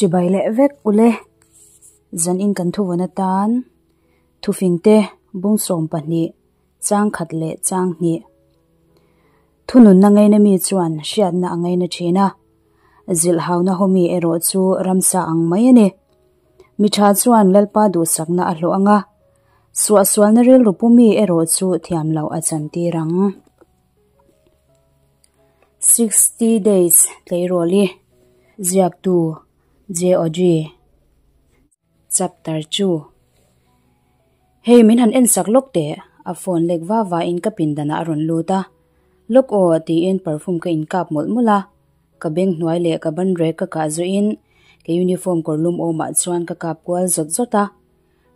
Chibai leh vek ule. Zan in kan thuvawn atan thufingte bung 12 chang khat leh chang hnih. Thununna ngaina mi chuan hriatna a ngaina thin a, zilhhauna haw mi erawh chu ramsa ang mai a ni. Mi tha chuan Lalpa duhsakna a hlawh ang a, suahsualna rilru pu mi erawh chu thiam loh a chantir ang. 60 Days Tleirawl-i ziaktu JOG Chapter 2 Hei min han en sak lawk teh, a phone lek va va in ka pindan ah a rawn lut a, Lawk aw tiin perfume ka inkap mawlh mawlh a, ka beng hnuai leh ka ban rek ka kah zawh in ka uniform kawr lum awm ah chuan ka kap kual zawt zawt a,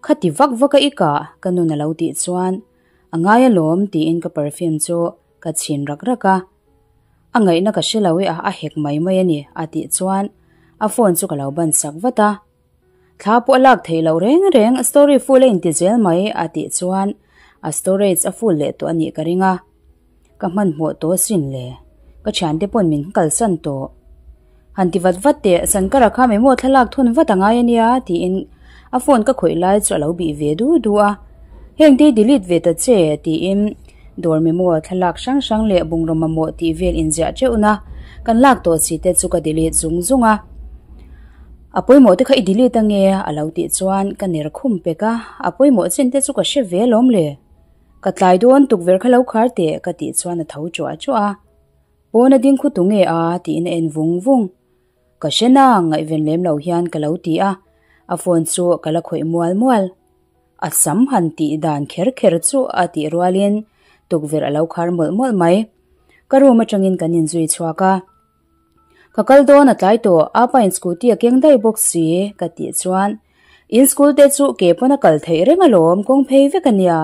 Khati vak vak a i kah ka nun a lo tih chuan a ngai alawm tiin ka perfume chu ka chhin rak rak a, A ngaihna ka hre lo e a, a hek mai mai a ni a tih chuan a phone chu ka lo ban sak vat a. Thla pawh a lak theih loh reng reng, story full a inti zel mai a tih chuan a storage a full leh tawh a nih ka ring a. Ka hmanhmawh tawh asin le, ka thiante pawn min kalsan tawh. Han ti vat vat teh, Sankara kha memo thlalak thun vat a ngai a nia tiin a phone ka khawih lai chu a lo bih ve du du a. Heng te delete ve ta che tiin dawr memo thlalak hrang hrang leh bungraw mamawh tih vel inziah teuhna kan lak tawh si te chu ka delete zung zung a. A pawimawh te kha i delete ange a lo tih chuan ka ner khum pek a, a pawimawh chin te chu ka hre ve alawm le. Ka tlai dawn tukverh kha lo khar teh ka tih chuan a tho chuah chuah a. Pawn a ding khu tu nge a? tiin a en vung vung. Ka hre na, ngaihven lem lo hian ka lo ti a, a phone chu ka la khawih mual mual. A sam han tih dan kher kher chu a tih rualin tukverh a lo khar mawlh mawlh mai. Ka room atangin kan inzui chhuak a. Ka kal dawn a tlai tawh, apa in scooty a keng daih bawk si ka tih chuan in school te chu ke pawn a kal theih reng alawm kawng phei vek a nia.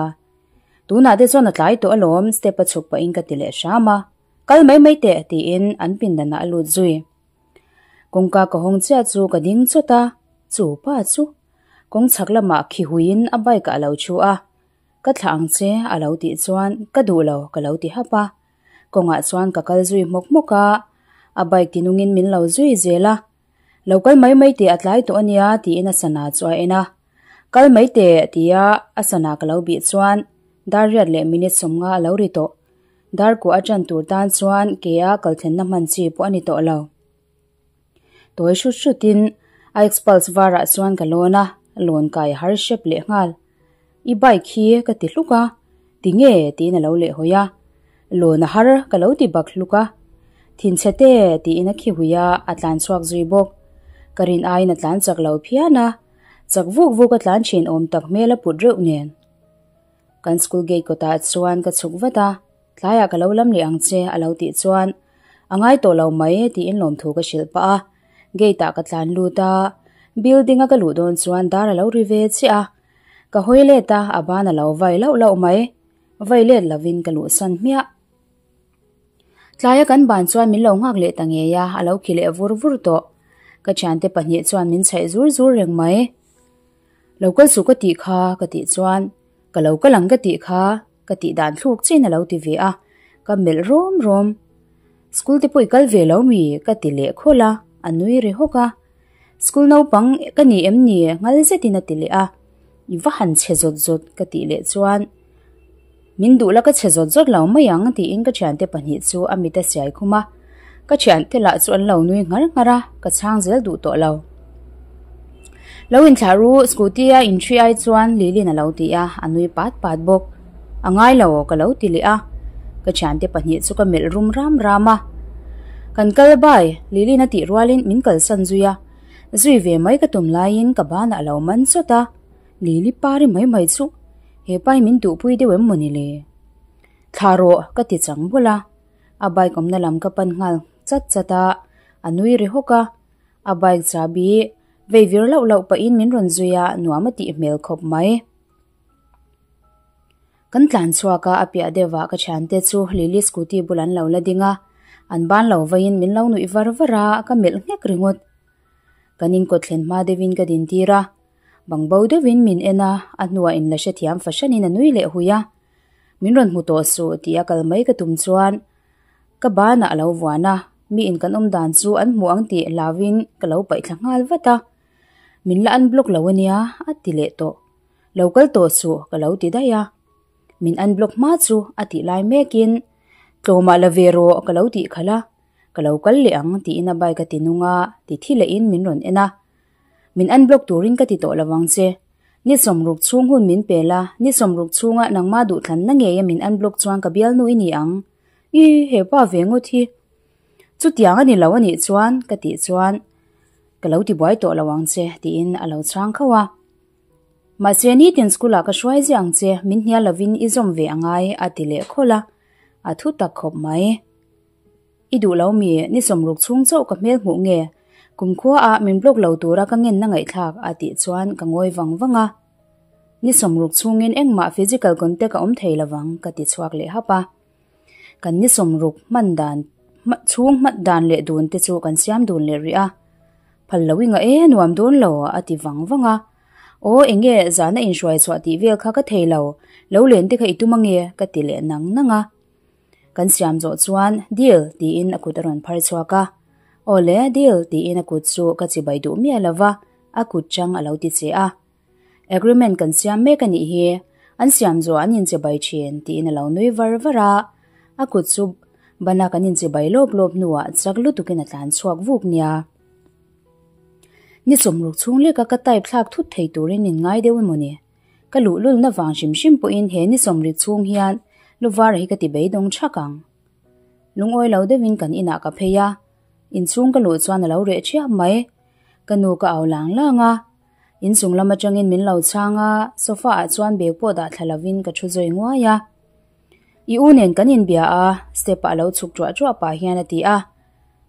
Tunah te chuan a tlai tawh alawm step a chhuk pahin ka ti leh hram a, Kal mai mai teh tiin an pindanah a lut zui. Kawngka ka hawng chiah chu ka ding chawt a, chu pa chu kawng chhak lamah khi huiin a bike ah a lo thu a, Ka thlah ang che a lo tih chuan ka duh lo ka lo ti hap a, kawngah chuan ka kal zui hmawk hmawk a, a bike tinungin min lo zui zel a, Lo kal mai mai teh a tlai tawh a nia tiin a sana chu a en a. Kal mai teh tia a sana ka lo bih chuan dar riat leh minute 50 a lo ri tawh. Dar kuah a tan tur tan chuan ke a kal thlenna hman chi pawh a ni tawh lo. Tawi hrut hrutin a Xpulse varah chuan ka lawn a, lawn kai a har hrep leh nghal. I bike hi ka ti hluk a, tinge tiin a lo leh hawi a, lawn a har ka lo ti bak hluk a, thinchhe te tiin a khi hui a, a tlan chhuak zui bawk. Ka rin aiin a tlan chak lo phian a, chak vuk vuk a tlan thin awm tak hmel a put reuh nen. Kan school gate kawtah chuan ka chhuk vat a, tlaiah ka lo lam leh ang che a lo tih chuan a ngai tawh lo mai tiin lawmthu ka hrilh pah a, gate ah ka tlan lut a, building a ka luh dawn chuan dar a lo ri ve chiah a, Ka hawi let a, a ban a lo vai lauh lauh mai. Vai let lovin ka luhsan hmiah. Tlaia kan ban chuan min lo nghak leh ta ngei a, a lo khi leh vur vur tawh. Ka thiante pahnih chuan min chhaih zur zur reng mai. Lo kal suh ka tih kha ka tih chuan, ka lo kal ang ka tih kha ka tih dan thluk chin a lo ti ve a, ka melh rawm rawm. School te pawh i kal ve lo mi? ka ti leh khawlh a, a nui ri hawk a. School naupang ka ni em ni? Ngal zetin a ti leh a, I va han chhe zawt zawt ka tih leh chuan Min duh la ka chhe zawt zawt lo mai ang tiin ka thiante pahnih chu a mit a siai khum a, ka thiante lah chu an lo nui nghar nghar a, ka chhang zel duh tawh lo. Lo inthlah ru scooty a inthri ai chuan Lilin a lo ti a, a nui pat pat bawk. A ngai lo ka lo ti leh a, ka thiante pahnih chu ka melh rum ram ram a. Kan kal bai, Lilin a tih rualin min kalsan zui a, zui ve mai ka tum laiin ka banah a lo man chawt a, Lili pari mai mai chu he pai min duhpui deuh em mawni le? Thlah rawh ka ti chang bawlh a, a bike awmna lam ka pan nghal chat chat a, a nui ri hawk a, a bike chahbi vei vir lauh lauh pahin min rawn zui a, nuam a tih hmel khawp mai. Kan tlan chhuak a, a piah deuhah ka thiante chu Lily scooty bul an lo la ding a, an ban lo vaiin min lo nuih var var a, ka melh nghek ringawt. Kan inkawt thlen hma deuhin ka din tir a, bang bo deuhin min en a, a hnuah in la hrethiam fahranin a nui leh hui a. Min rawn hmu tawh suh tih a kal mai ka tum chuan ka banah a lo vuan a, Mi in kan awm dan chu an hmu ang tih hlauin ka lo paih thla nghal vat a. Min la unblock lo ania a ti leh tawh. Lo kal tawh suh ka lo ti daih a. Min unblock hma chu a tih lai mekin tlawmah la ve rawh ka lo tih khalh a. Ka lo kal leh ang tiin a bike a ti nung a, ti thi lehin min rawn en a. Min unblock turin ka ti tawh lo vang che. Ni sawmruk chhung hun min pe la, ni sawmruk chhunga nangma duhthlanna ngeia min unblock chuan ka bialnu i ni ang. I, he pa ve ngawt hi. Chutiang a ni lo a nih chuan ka tih chuan ka lo ti buai tawh lo ang che tiin a lo chhang khauh a. Mahse nitin school ah ka hruai ziah ang che, min hnial lovin i zawm ve angai a ti leh khawlh a, a thu tak khawp mai. I duh lo mi, ni sawmruk chhung chauh ka hmel hmuh nge? Kumkhua ah min block lo tura ka ngenna ngaihthlak a tih chuan ka ngawi vang vang a. Ni sawmruk chhungin engmah physical contact a awm thei lovang ka ti chhuak leh hap a. Kan ni sawmruk hman dan chhung hmat dan leh dun te chu kan siam dun leh rih a. Phal lo i ngah e, nuam dawn lo a ti vang vang a. Aw enge zana inhruai chhuah tih vel kha ka thei lo, lo len te kha i tum ange ka ti leh nang nang a. Kan siam zawh chuan Deal tiin a kut a rawn phar chhuak a. Aw le, deal tiin a kut chu ka chibai duh miah lo va, a kut chang a lo ti che a. Agreement kan siam mek a nih hi, an siam zawh an inchibai thin tiin a lo nui var var a. A kut chu bana kan inchibai lawp lawp hnuah chak lutukin a tlan chhuak vuk nia. Ni sawmruk chhung leka ka type thlak thut thei turin min ngai deuh emaw ni? Ka luhlulna vang hrim hrim pawhin he ni sawmrik chhung hian Luvara hi ka ti beidawng thak ang. Lungawi lo deuhin kan inah ka phei a, inchhung ka luh chuan a lo reh thiap mai. Ka nu ka au lang lang a, inchung lam atangin min lo chhang a, sofa ah chuan bag pawh dah thla lovin ka thu zawi nguai a. I u nen kan inbia a, step ah a lo chhuk ṭuah ṭuah pah hian a ti a.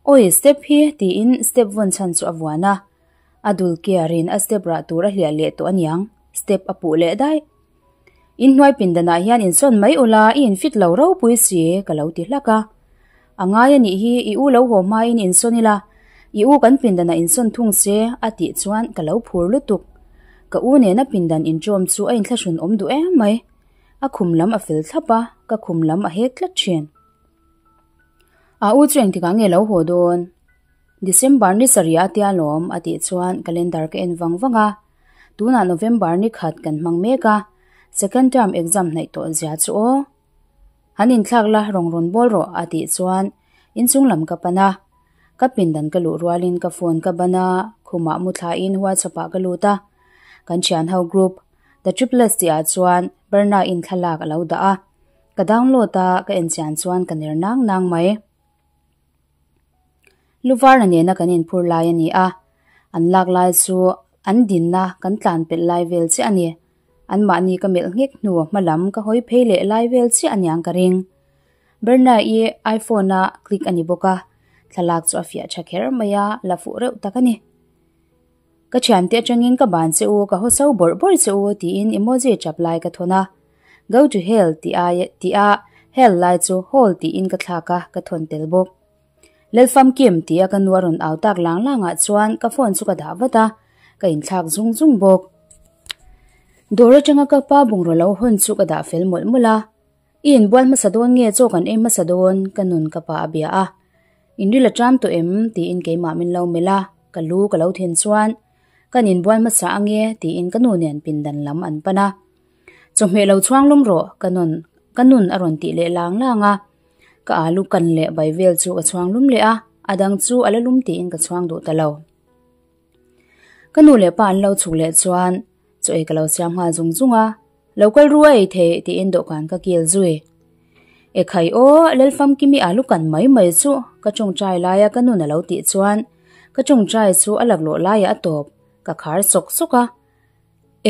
Awi, step hi tiin step vawn chhan chu a vuan a. A dul kearin a step rah tur a hliah leh tawh aniang, step a puh leh daih. Inhnuai pindanah hian insawn mai ula i infit lo ropui si ka lo ti hlak a. A ngai a nih hi i u lo haw hmain insawn ila, i u kan pindanah insawn thung se a tih chuan ka lo phur lutuk. Ka u nena pindan inṭawm chu a inthlahrun awm duh em mai. A khum lam a fel thlap a, ka khum lam a hek tlat ṭhin. A u chu engtikah nge lo haw dawn? December ni sarih a tia lawm a tih chuan calendar ka en vang vang a, tunah November ni khat kan hmang mek a, second term exam hnaih tawh zia chu aw. Han inthlak la rawng rawn bawl rawh a tih chuan inchung lam ka pan a, ka pindan ka luh rualin ka phone ka ban a, khumah mu thlain WhatsApp ah ka lut a, kan thian ho group The Triplets tih ah chuan Berna in thlalak a lo dah a, ka download a ka en chian chuan ka ner nang nang mai. Luvarna nena kan inphur lai a ni a, an lak lai chu an dinna kan tlan pelh lai vel chiah a ni. Anmahni ka melh nghek hnu hma lam ka hawi phei leh lai vel chiah a niang ka ring. Berna-i iPhone a click a ni bawk a, thlalak chu a fiah tha kher mai a, la fuh reuh tak a ni. Ka thiante atangin ka ban che u, ka haw so bawrh bawrh che u tiin emoji tap lai ka thawn a. Go to hell tih ai tih a hell lai chu hall tiin ka thlak a, ka thawn tel bawk. Lalfamkim tih a ka nu a rawn au tak lang lang ah chuan ka phone chu ka dah vat a, ka inthlak zung zung bawk. Dawr atanga ka pa bungraw lo hawn chu ka dah fel mawlh mawlh a. I inbual hmasa dawn nge chaw kan ei hmasa dawn? Ka nun ka pa a bia a. Inril a ṭam tawh em? tiin keimah min lo melh a, ka lu ka lo then chuan Kan inbual hmasa ange tiin ka nu nen pindan lam an pan a. Chawhmeh lo chhuang lum rawh ka nun ka nun a rawn tih leh lang lang a. Ka alu kan leh bai vel chu ka chhuang lum leh a, a dang chu a la lum tiin ka chhuang duh ta lo. Ka nu leh pa an lo chhuk leh chuan chaw ei ka lo siam nghal zung zung a, Lo kal ru a ei theih tiin dawhkan ka kil zui. Ekhai aw, Lalfamkimi alu kan mai mai chu ka tawngtai laia ka nun a lo tih chuan ka tawngtai chu a laklawh laiah a tawp, ka khar sawk sawk a.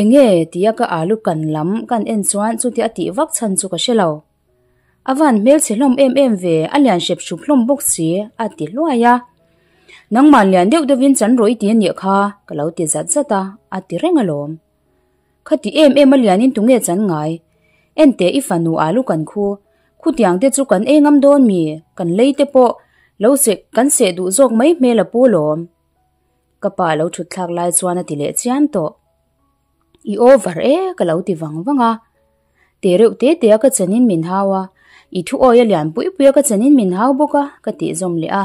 Enge tia ka alu kan lam kan en chuan chutia a tih vak chhan chu ka hre lo. A van hmelchhe hlawm em em ve, a lian hrep hrup hlawm bawk si, a ti hluai a. Nangmah lian deuh deuhin chan rawh i ti a nih kha, ka lo ti zat zat a, a ti reng alawm. Khati em em a lianin tunge chan ngai? Enteh i fanu alu kan khu, khutiang te chu kan ei ngam dawn mi, kan lei te pawh lo seh kan seh duh zawk mai hmel a pu lawm. Ka pa lo thut thlak lai chuan a ti leh chiam tawh. I over e ka lo ti vang vang a. Te reuh te te a ka chanin min hau a, i thu awi a lian pui pui a ka chanin min hau bawk a ka tih zawm leh a.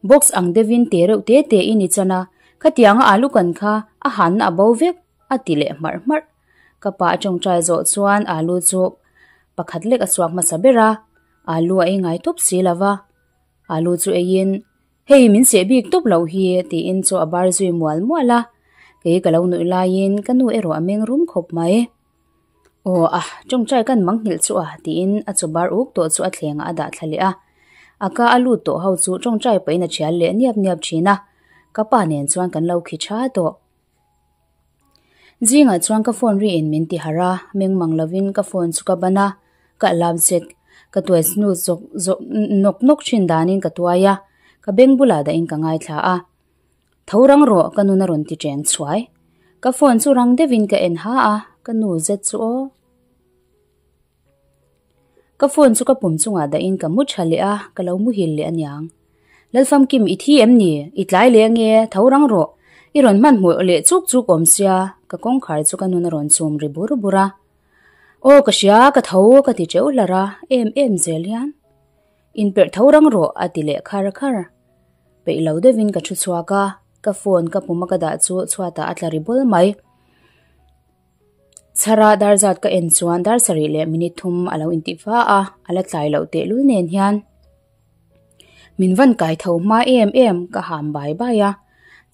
Box ang deuhin te reuh te te in i chan a, khatianga alu kan kha a hanna a bo vek a ti leh hmarh hmarh. Ka pa a tawngtai zawh chuan alu chu pakhat lek a chhuak hmasa ber a, alu a ei ngai tawp si lo va. Alu chu eiin, Hei min seh bik tawp loh hi tiin chaw a bar zui mual mual a, kei ka lo nuih laiin ka nu erawh a meng rum khawp mai. Aw a, tawngtai kan mang nghilh chu a tiin a chaw bar uk tawh chu a thlengah a dah thla leh a. A ka a lut tawh ho chu tawngtai pahin a thial leh niap niap thin a, ka pa nen chuan kan lo khi tha tawh. Zingah chuan ka phone ri in min ti harh a, meng mang lovin ka phone chu ka ban a, ka alarm set ka tuai snooze zawk zawk nawk nawk thin danin ka tuai a, ka beng bulah dahin ka ngaithla a. Tho rang rawh ka nun a rawn ti cheng chhuai. Ka phone chu rang deuhin ka en ha a, ka nu zet chu aw. Ka phone chu ka pum chungah dahin ka mu tha leh a, ka lo muhil leh aniang. Lalfamkim i thi em ni? I tlai leh ange, tho rang rawh. I rawn hmanhmawh leh chuk chuk awm sia, ka kawngkhar chu ka nun a rawn chum ri bur bur a. Aw ka hria, ka tho ka ti teuh hlar a, em em zel hian. Inperh tho rang rawh a ti leh khar khar. Peih lo deuhin ka thu chhuak a, ka phone ka pum a ka dah chu chhuatah a tla ri bawl mai. Chhara dar zat ka en chuan dar sarih leh minute thum a lo intih va a, a la tlai loh tehlul nen hian min van kai tho hma em em ka ham bai bai a,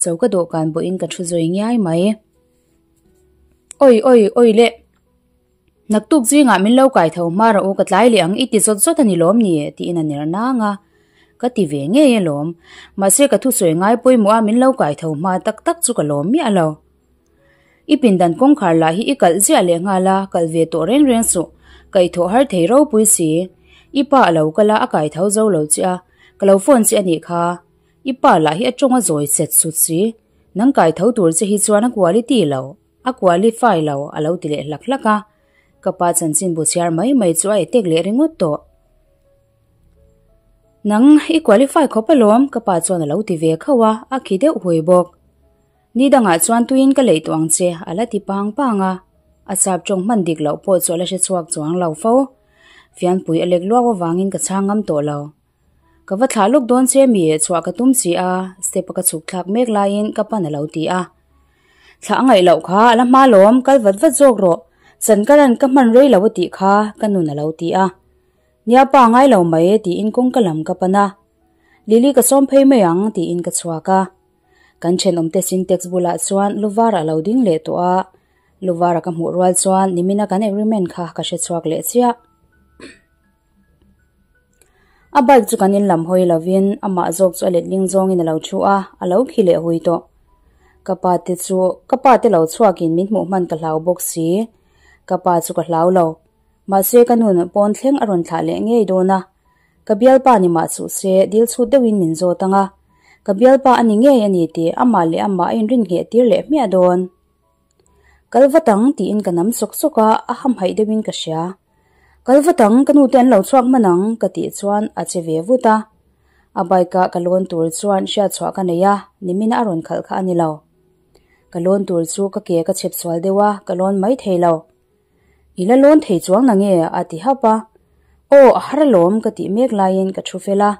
choka dawhkan pawhin ka thu zui ngiai mai. Awi awi awi le, naktuk zingah min lo kai tho hma rawh u ka tlai leh ang i ti zawt zawt a ni lawm ni tiin a ner nang a, ka ti ve ngei alawm, mahse ka thusawi ngai pawimawh a min lo kai tho hma tak tak chu ka lawm miah lo. I pindan kawngkhar lah hi i kalh ziah leh nghal a, kalh ve tawh reng reng suh. Kaihthawh har thei ropui si. I pa a lo kal a, a kaitho zo lo che a, ka lo phone che a nih kha. I pa lah hi a tawng a zawi set sut si. Nang kaitho tur che hi chuan a quality lo, a qualify lo a lo ti leh hlak hlak a. Ka pa chanchin bu chhiar mai mai chu a etek leh ringawt tawh. Nang i qualify khawp alawm, ka pa chuan a lo ti ve khauh a, a khi deuh hui bawk. Ni dangah chuan tuiin ka leih tawh ang che, a la ti pang pang a. A sap tawng hman dik loh pawh chu a la hre chhuak chuang lo fo. Fianpui a lek luau avangin ka chhang ngam tawh lo. Ka va thlah lawk dawn che mi, chhuah ka tum si a, step a ka chhuk thlak mek laiin ka pan a lo ti a. Thlah a ngaih loh kha, a la hma lawm, kal vat vat zawk rawh. San ka ran ka hman rei lo a tih kha, ka nun a lo ti a. Nia pa ngai lo mai tiin kawngka lam ka pan a. Lily ka sawm phei mai ang tiin ka chhuak a. Kan thenawmte Sintex bulah chuan Luvar a lo ding leh tawh a, Luvar a ka hmuh rual chuan nimina kan agreement kha ka hre chhuak leh chiah. A bike chu kan in lam hawi lovin amah zawk chu a letling zawngin a lo thu a, a lo khi leh hui tawh. Ka pa te chu ka pa te lo chhuakin min hmuh hman ka hlau bawk si. Ka pa chu ka hlau lo. Mahse ka nun pawn thleng a rawn thlah leh ngei dawn a. Ka bialpa ni mah suh se dil chhut deuhin min zawt ang a, ka bialpa a ni ngei a ni tih amah leh amah a inrin ngheh tir leh hmiah dawn. Kal vat ang tiin ka nam sawk sawk a, a hamhaih deuhin ka hria. Kal vat ang, ka nute an lo chhuak hman ang ka tih chuan a che ve vut a. A bike a ka lawn tur chuan hriatchhuah ka nei a, nimina a rawn khalh kha a ni lo. Ka lawn tur chu ka ke ka chhep sual deuh a, ka lawn mai thei lo. I la lawn thei chuang na nge? a ti hap a. Aw, a har alawm ka tih mek laiin ka thu fel a.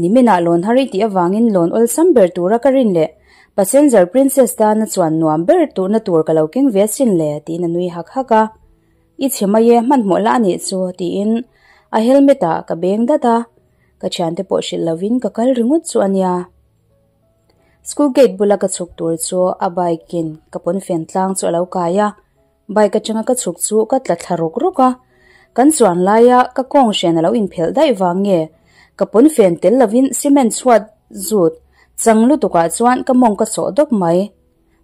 Niminah lawn har i tih avangin lawn awlsam ber tura ka rin leh Passenger Princess tana chuan nuam ber turna tur ka lo keng ve asin le tiin a nui hak hak a. I chhe mai e, hmanhmawh la a nih chu tiin a helmet ah ka beng dat a. Ka thiante pawh hrilh lovin ka kal ringawt chu a nia. School gate bula ka chhuk tur chu a bike in ka pawnfen tlang chu a lo kai a, bike atanga ka chhuk chu ka tla thla rawk rawk a, kan chuan laia ka kawng hrian a lo inphelh daih vang nge ka pawnfen tel lovin cement chhuat zut chang lutuk ah chuan ka mawng ka sawh dawp mai.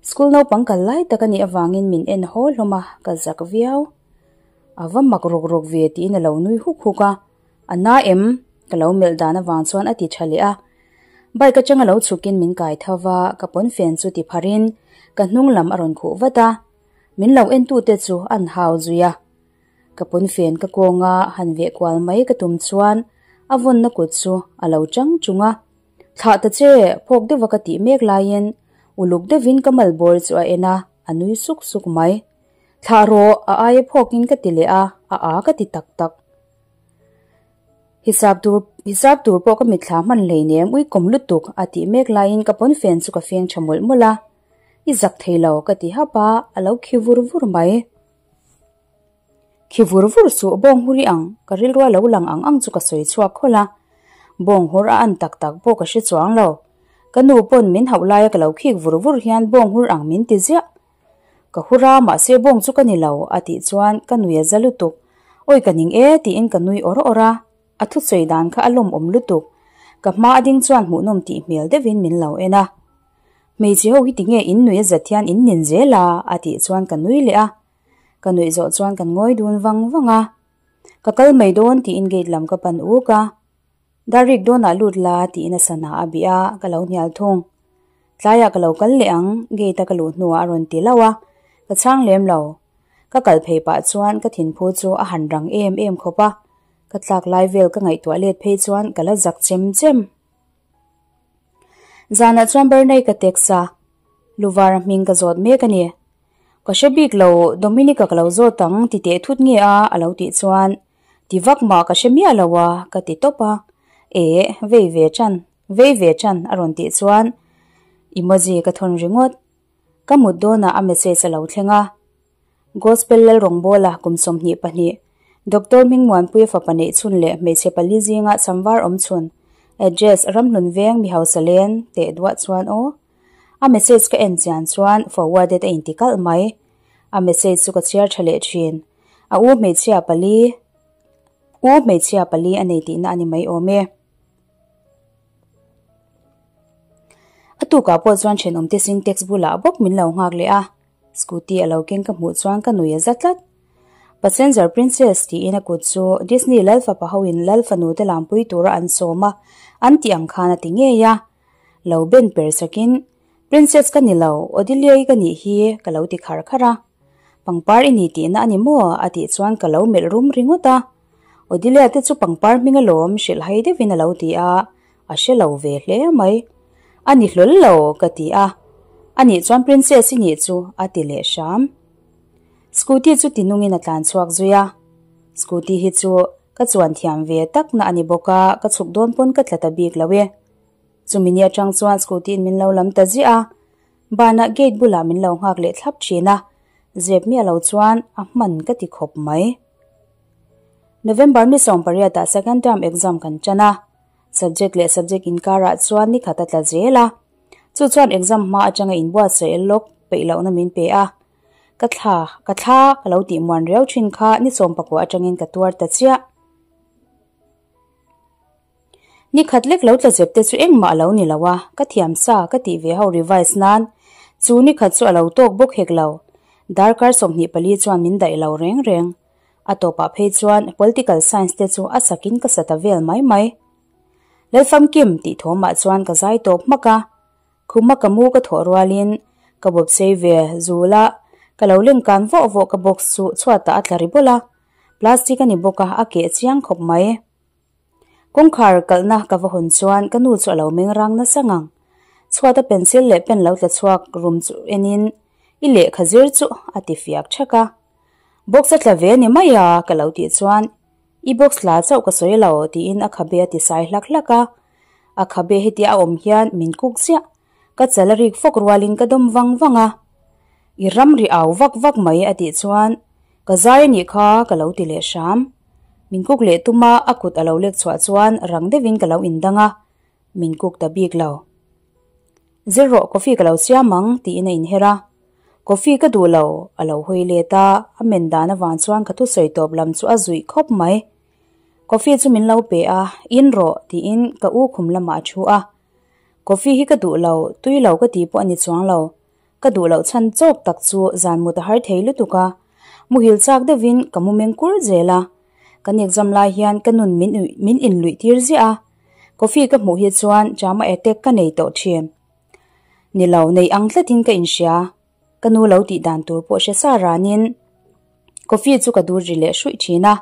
School naupang kal lai tak a nih avangin min en haw hlawm a, ka zak viau. A va mak rawk rawk ve tiin a lo nui huk huk a. A na em? Ka lo melh dan avang chuan a ti tha leh a. Bike atanga lo chhukin min kai tho va, ka pawnfen chu ti pharin ka hnung lam a rawn khuh vat a. Min lo entute chu an hau zui a. Ka pawnfen ka kawnga han veh kual mai ka tum chuan a vawnna kut chu a lo chang chung a. Thlah ta che, phawk deuha ka tih mek laiin uluk deuhin ka malbawr chu a en a, a nui suk suk mai. Thlah rawh, a aia phawkin ka ti leh a, a a ka ti tak tak. Hisap tur hisap tur pawh ka mitthla hman hleinem ui kawm lutuk a tih mek laiin ka pawnfen chu ka feng tha mawlh mawlh a. I zak thei lo ka ti hap a, a lo khi vur vur mai. Khi vur vur suh bawng hur i ang, ka rilrua lo lang ang ang chu ka sawi chhuak khawlh a. Bawng hur a an tak tak pawh ka hre chuang lo. Ka nu pawn min hauh laia ka lo khik vur vur hian bawng hur ang min ti ziah. Ka hur a, mahse bawng chu ka ni lo, a tih chuan ka nui a za lutuk. Awi ka ning e, tiin ka nui awr awr a. A thusawi dan kha a lawmawm lutuk. Ka hma a ding chuan hmuhnawm tih hmel deuhin min lo en a. Hmeichhe ho hi tinge in nui a zat hian in nin zel a, a tih chuan ka nui leh a. Ka nuih zawh chuan kan ngawi dun vang vang a. Ka kal mai dawn tiin gate lam ka pan uk a. Dar rik dawnah lut la tiin a sana a bih a, ka lo hnial thung. Tlaiah ka lo kal leh ang, gate a ka luh hnuah a rawn ti lauh a, ka chhang lem lo. Ka kal phei pah chuan ka thinphu chu a han rang em em khawp a, ka tlak lai vel ka ngaihtuah let phei chuan ka la zak chem chem. Zanah chuan Bernay ka text a, Luvara hming ka zawt mek a ni. Ka hre bik lo, Dominic-a ka lo zawt ang ti teh thut nge a, a lo tih chuan ti vak mah ka hre miah lo a, ka ti tawp a. Eh, vei ve ṭan, vei ve ṭan a rawn tih chuan emoji ka thawn ringawt. Ka mut dawnah a message a lo thleng a. Gospel Lalrawngbawla kum 22, Doctor Hmingmuanpuia fapa neih chhun leh hmeichhe pali zinga samvar awm chhun, address, Ramhlun Veng, Mihausa Len, teh duah chuan aw. A message ka en chian chuan forwarded a inti kalh mai. A message chu ka chhiar tha leh thin. A u hmeichhia pali u hmeichhia pali a nei tihna a ni mai awm e. A tukah pawh chuan thenawmte syntax bulah bawk min lo nghak leh a. Scooty a lo keng ka hmuh chuan ka nui a za tlat. Passenger Princess tiin a kut chu Disney lal fapa hoin lal fanu te lampui tura an sawm a, an tih ang khan a ti ngei a. Lo ben per sakin, Princess ka ni lo, Odilia-i ka nih hi, ka lo ti khar khar a. Pangpar i ni tihna a ni maw? a tih chuan ka lo melh rum ringawt a. Odilia te chu pangpar hming alawm hrilh hai deuhin a lo ti a, a hre lo ve hle mai. A ni hlawl lo, ka ti a. A nih chuan Princess i nih chu, a ti leh hram. Scooty chu tinungin a tlan chhuak zui a. Scooty hi chu ka chuan thiam ve takna a ni bawk a, ka chhuk dawn pawn ka tla ta bik lo e. Chumi ni atang chuan scooty in min lo lam ta ziah a, banah gate bulah min lo nghak leh thlap thin a, zep miah lo chuan a hman ka ti khawp mai. November ni 18 ah second term exam kan tan a, subject leh subject inkarah chuan ni khat a tla zel a, chu chuan exam hma atanga inbuatsaih lawk peih lohna min pe a, ka thla ka thla ka lo tih muan riau thin kha ni 19 atangin ka tuar ta chiah. Ni khat lek lo tla zep te chu engmah a lo ni lo a, ka thiam sa ka tih ve ho revise nan chu ni khat chu a lo tawk bawk hek lo. Darkar 24 chuan min daih lo reng reng. A tawpah phei chuan political science te chu a sakin ka sa ta vel mai mai. Lalfamkim tih thawmah chuan ka zai tawp hmak a, khuma ka mu ka thawh rualin ka bawp sei ve zul a, ka lo lengkan vawh vawh ka box chu chhuatah a tla ri bawlh a, plastic a ni bawk a, a keh chiang khawp mai. Kawngkhar kalhna ka va hawn chuan ka nu chu a lo meng rang nasa ngang. Chhuata pencil leh pen lo tla chhuak rum chu enin i lehkha zir chu a ti fiak thak a. Box a tla ve ni mai a ka lo tih chuan i box la chauh ka sawi lo tiin a khabe a ti sai hlak hlak a. A khabe hetia a awm hian min kuk ziah. Ka chal a rik fawk rualin ka dawm vang vang a. I ram ri au vak vak mai a tih chuan ka zai a nih kha ka lo ti leh hram. Min kuk leh tum a, a kut a lo lek chhuah chuan rang deuhin ka lo indang a, min kuk ta bik lo. Zir rawh, coffee ka lo siam ang, tiin a inher a. Coffee ka duh lo, a lo hawi let a, a men dan avang chuan ka thusawi tawp lam chu a zuih khawp mai. Coffee chu min lo pe a, in rawh, tiin ka u khum lamah a thu a. Coffee hi ka duh lo, tui lo ka tih pawh a ni chuang lo. Ka duh loh chhan chawk tak chu zan mut a har thei lutuk a, muhil chak deuhin ka mu meng kur zel a. Kan exam lai hian ka nun min min inluih tir ziah a, coffee ka hmuh hi chuan drama attack ka nei tawh thin. Ni lo, nei ang tlatin ka inhria. Ka nu lo tih dan tur pawh hre sa ranin coffee chu ka dur ri leh hruih thin a.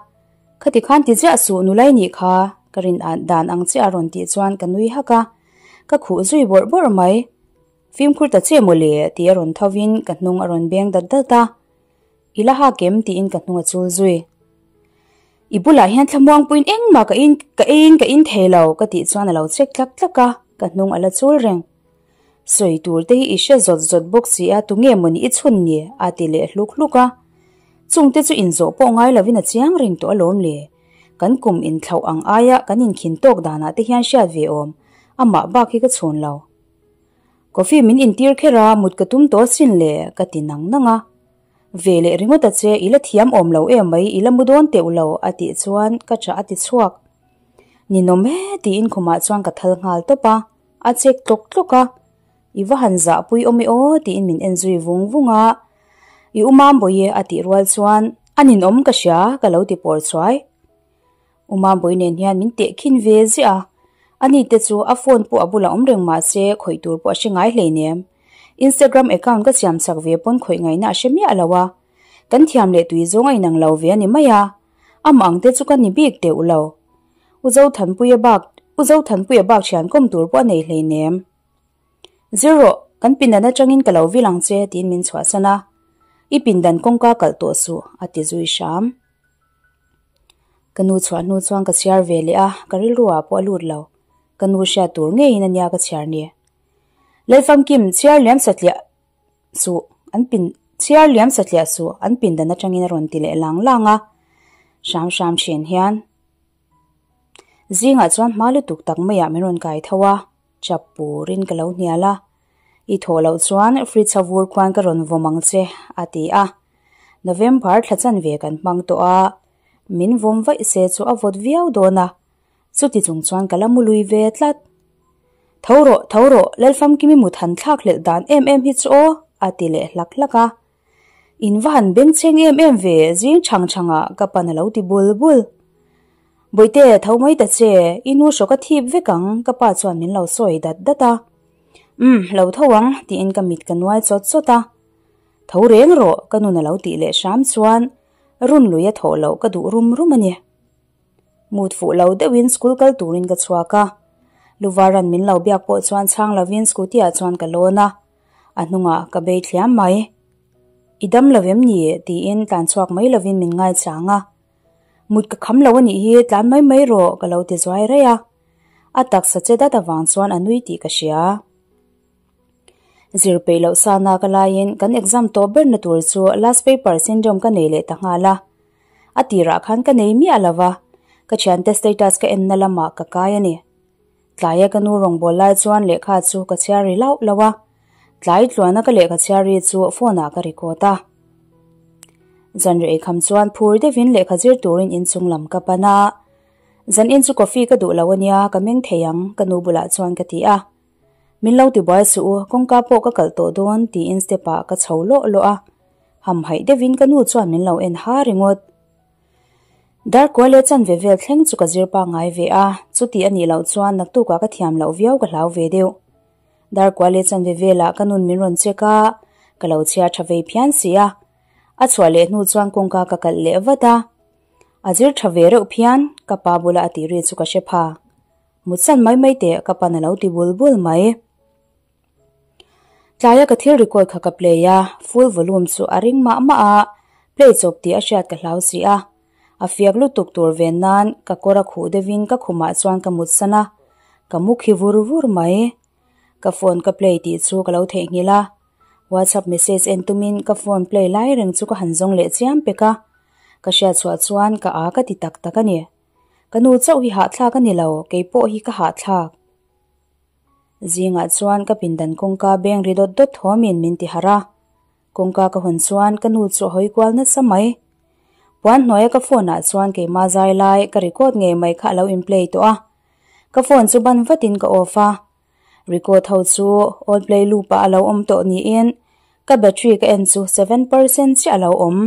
Khati khan ti ziah suh nulai nih kha ka rin dan ang chiah a rawn tih chuan ka nui hak a, ka khuh zui bawrh bawrh mai. Fimkhur ta che mawle tih a rawn thovin ka hnung a rawn beng dat dat a, I la hak em tiin ka hnung a chul zui. I bulah hian thlamuangpuiin engmah ka in ka eiin ka in thei lo ka tih chuan a lo chek tlak tlak a, ka hnung a la chul reng. Sawi tur te hi i hre zawt zawt bawk si a, tunge mawni i chhun ni? a ti leh hluk hluk a. Chungte chu inzawh pawh ngai lovin a chiang reng tawh alawm le. Kan kum inthlauh ang aia kan inkhin tawk danah te hian hriat ve awm, amah bak hi ka chhun lo. Coffee min intir kher a, mut ka tum tawh asin le, ka ti nang nang a. Ve leh ringawt a che, i la thiam awm lo em mai, i la mu dawn teuh lo, a tih chuan ka chah a ti chhuak. Ninawm he tiin khumah chuan ka thal nghal tawp a, a chek tlawk tlawk a. I va han zahpui awm e aw tiin min en zui vung vung a, I u Mambawi a tih rual chuan a ninawm ka hria ka lo ti pawr chuai. U Mambawi nen hian min tehkhin ve ziah a, ani te chu a phone pawh a bulah awm reng mah se khawih tur pawh a hre ngai hleinem. Instagram account ka siam chak ve pawn khawih ngaihna a hre miah lo a, kan thiam leh tui zawng a inang lo ve a ni mai a, amah ang te chu ka ni bik teuh lo. U Zothanpuia bak U Zothanpuia bak thian kawm tur pawh a nei hleinem. Zir rawh, kan pindan atangin ka lo vil ang che tiin min chhuahsan a, I pindan kawngka kalh tawh suh a ti zui hram. Ka nu chhuah hnu chuan ka chhiar ve leh a, ka rilru ah pawh a lut lo. Ka nu hriat tur ngeiin a nia ka chhiar ni. Lalfamkim, chhiar liam satliah suh, an pin, chhiar liam satliah suh, an pindan atangin a rawn ti leh lang lang a, hram hram thin hian. Zingah chuan hma lutuk tak maiah min rawn kai tho a, chap purin ka lo hnial a, I thawh loh chuan fridge a vur khuan ka rawn vawm ang che, a ti a. November thla chanve kan hmang tawh a, min vawm vaih se chu a vawt viau dawn a, chuti chung chuan ka la mu lui ve tlat. Tho rawh, tho rawh, Lalfamkimi mut han thlak hlelh dan em em hi chu aw, a ti leh hlak hlak a. In va han bengchheng em em ve, zing chhang chhangah ka pan a lo ti bul bul. Bawihte, tho mai ta che, i nu hrawk a thip vek ang, ka pa chuan min lo sawi dat dat a. Umm, lo tho ang, tiin ka mit ka nuai chawt chawt a. Tho reng rawh, ka nun a lo tih leh hram chuan run lui a thawh loh ka duh rum rum a ni. Mut fuh lo deuhin school kal turin ka chhuak a. Luvaran min lo biak pawh chuan chhang lovin scooty ah chuan ka lawn a. A hnungah ka bei thliam mai. I dam lo em ni? tiin tlan chhuak mai lovin min ngaichang a. Mut ka kham lo a nih hi, tlan mai mai rawh ka lo ti zuai raih a. A taksa che dat avang chuan a nui tih ka hria. Zir peih loh sana ka laiin kan exam tawp berna tur chu last paper syndrome ka nei leh ta nghal a. A tirah khan ka nei miah lo va, ka thiante status ka enna lamah ka kai a ni. Tlaia ka nu rawngbâwl lai chuan lehkha chu ka chhiar ri lauh lauh a, tlai tluana ka lehkha chhiar ri chu phone ah ka record a. Zanriah eikham chuan phur deuhin lehkha zir turin inchung lam ka pan a, Zanin chu coffee ka duh lo ania, ka meng thei ang, ka nu bulah chuan ka ti a. Min lo ti buai suh u, kawngka pawh ka kalh tawh dawn tiin step ah ka chho lawh lawh a, hamhaih deuhin ka nu chuan min lo en ha ringawt. Darkua leh chanve vel thleng chu ka zir pangngai ve a, chuti a nih loh chuan naktukah ka thiam loh viau ka hlau ve deuh. Darkua leh chanve velah ka nun min rawn check a, ka lo chhiar tha vei phian si a. A chhuah leh hnu chuan kawngka ka kalh leh vat a. A zir tha ve reuh phian, ka pa bula a tih ri chu ka hre pha. Mutsan mai mai teh ka pan a lo ti bul bul mai. Tlaia ka thil record kha ka play a, full volume chu a ring mah mah a, play chawp tih a hriat ka hlau si a. A fiak lutuk tur ven nan ka kawr a khuh deuhin ka khumah chuan ka mutsan a, ka mu khi vur vur mai. Ka phone ka play tih chu ka lo theihnghilh a, WhatsApp message en tumin ka phone play lai reng chu ka han zawng leh chiam pek a, ka hriat chhuah chuan ka a ka ti tak tak a ni. Ka nu chauh hi hahthlak a ni lo, kei pawh hi ka hahthlak. Zingah chuan ka pindan kawngka beng ri dawt dawt thawmin min ti harh a, kawngka ka hawn chuan ka nu chu a hawi kual nasa mai. Puan hnuaia ka phone ah chuan keimah zai lai ka record ngei mai kha a lo in play tawh a, ka phone chu ban vatin ka off a, record ho chu all play loop ah a lo awm tawh niin ka battery ka en chu 7% chiah a lo awm.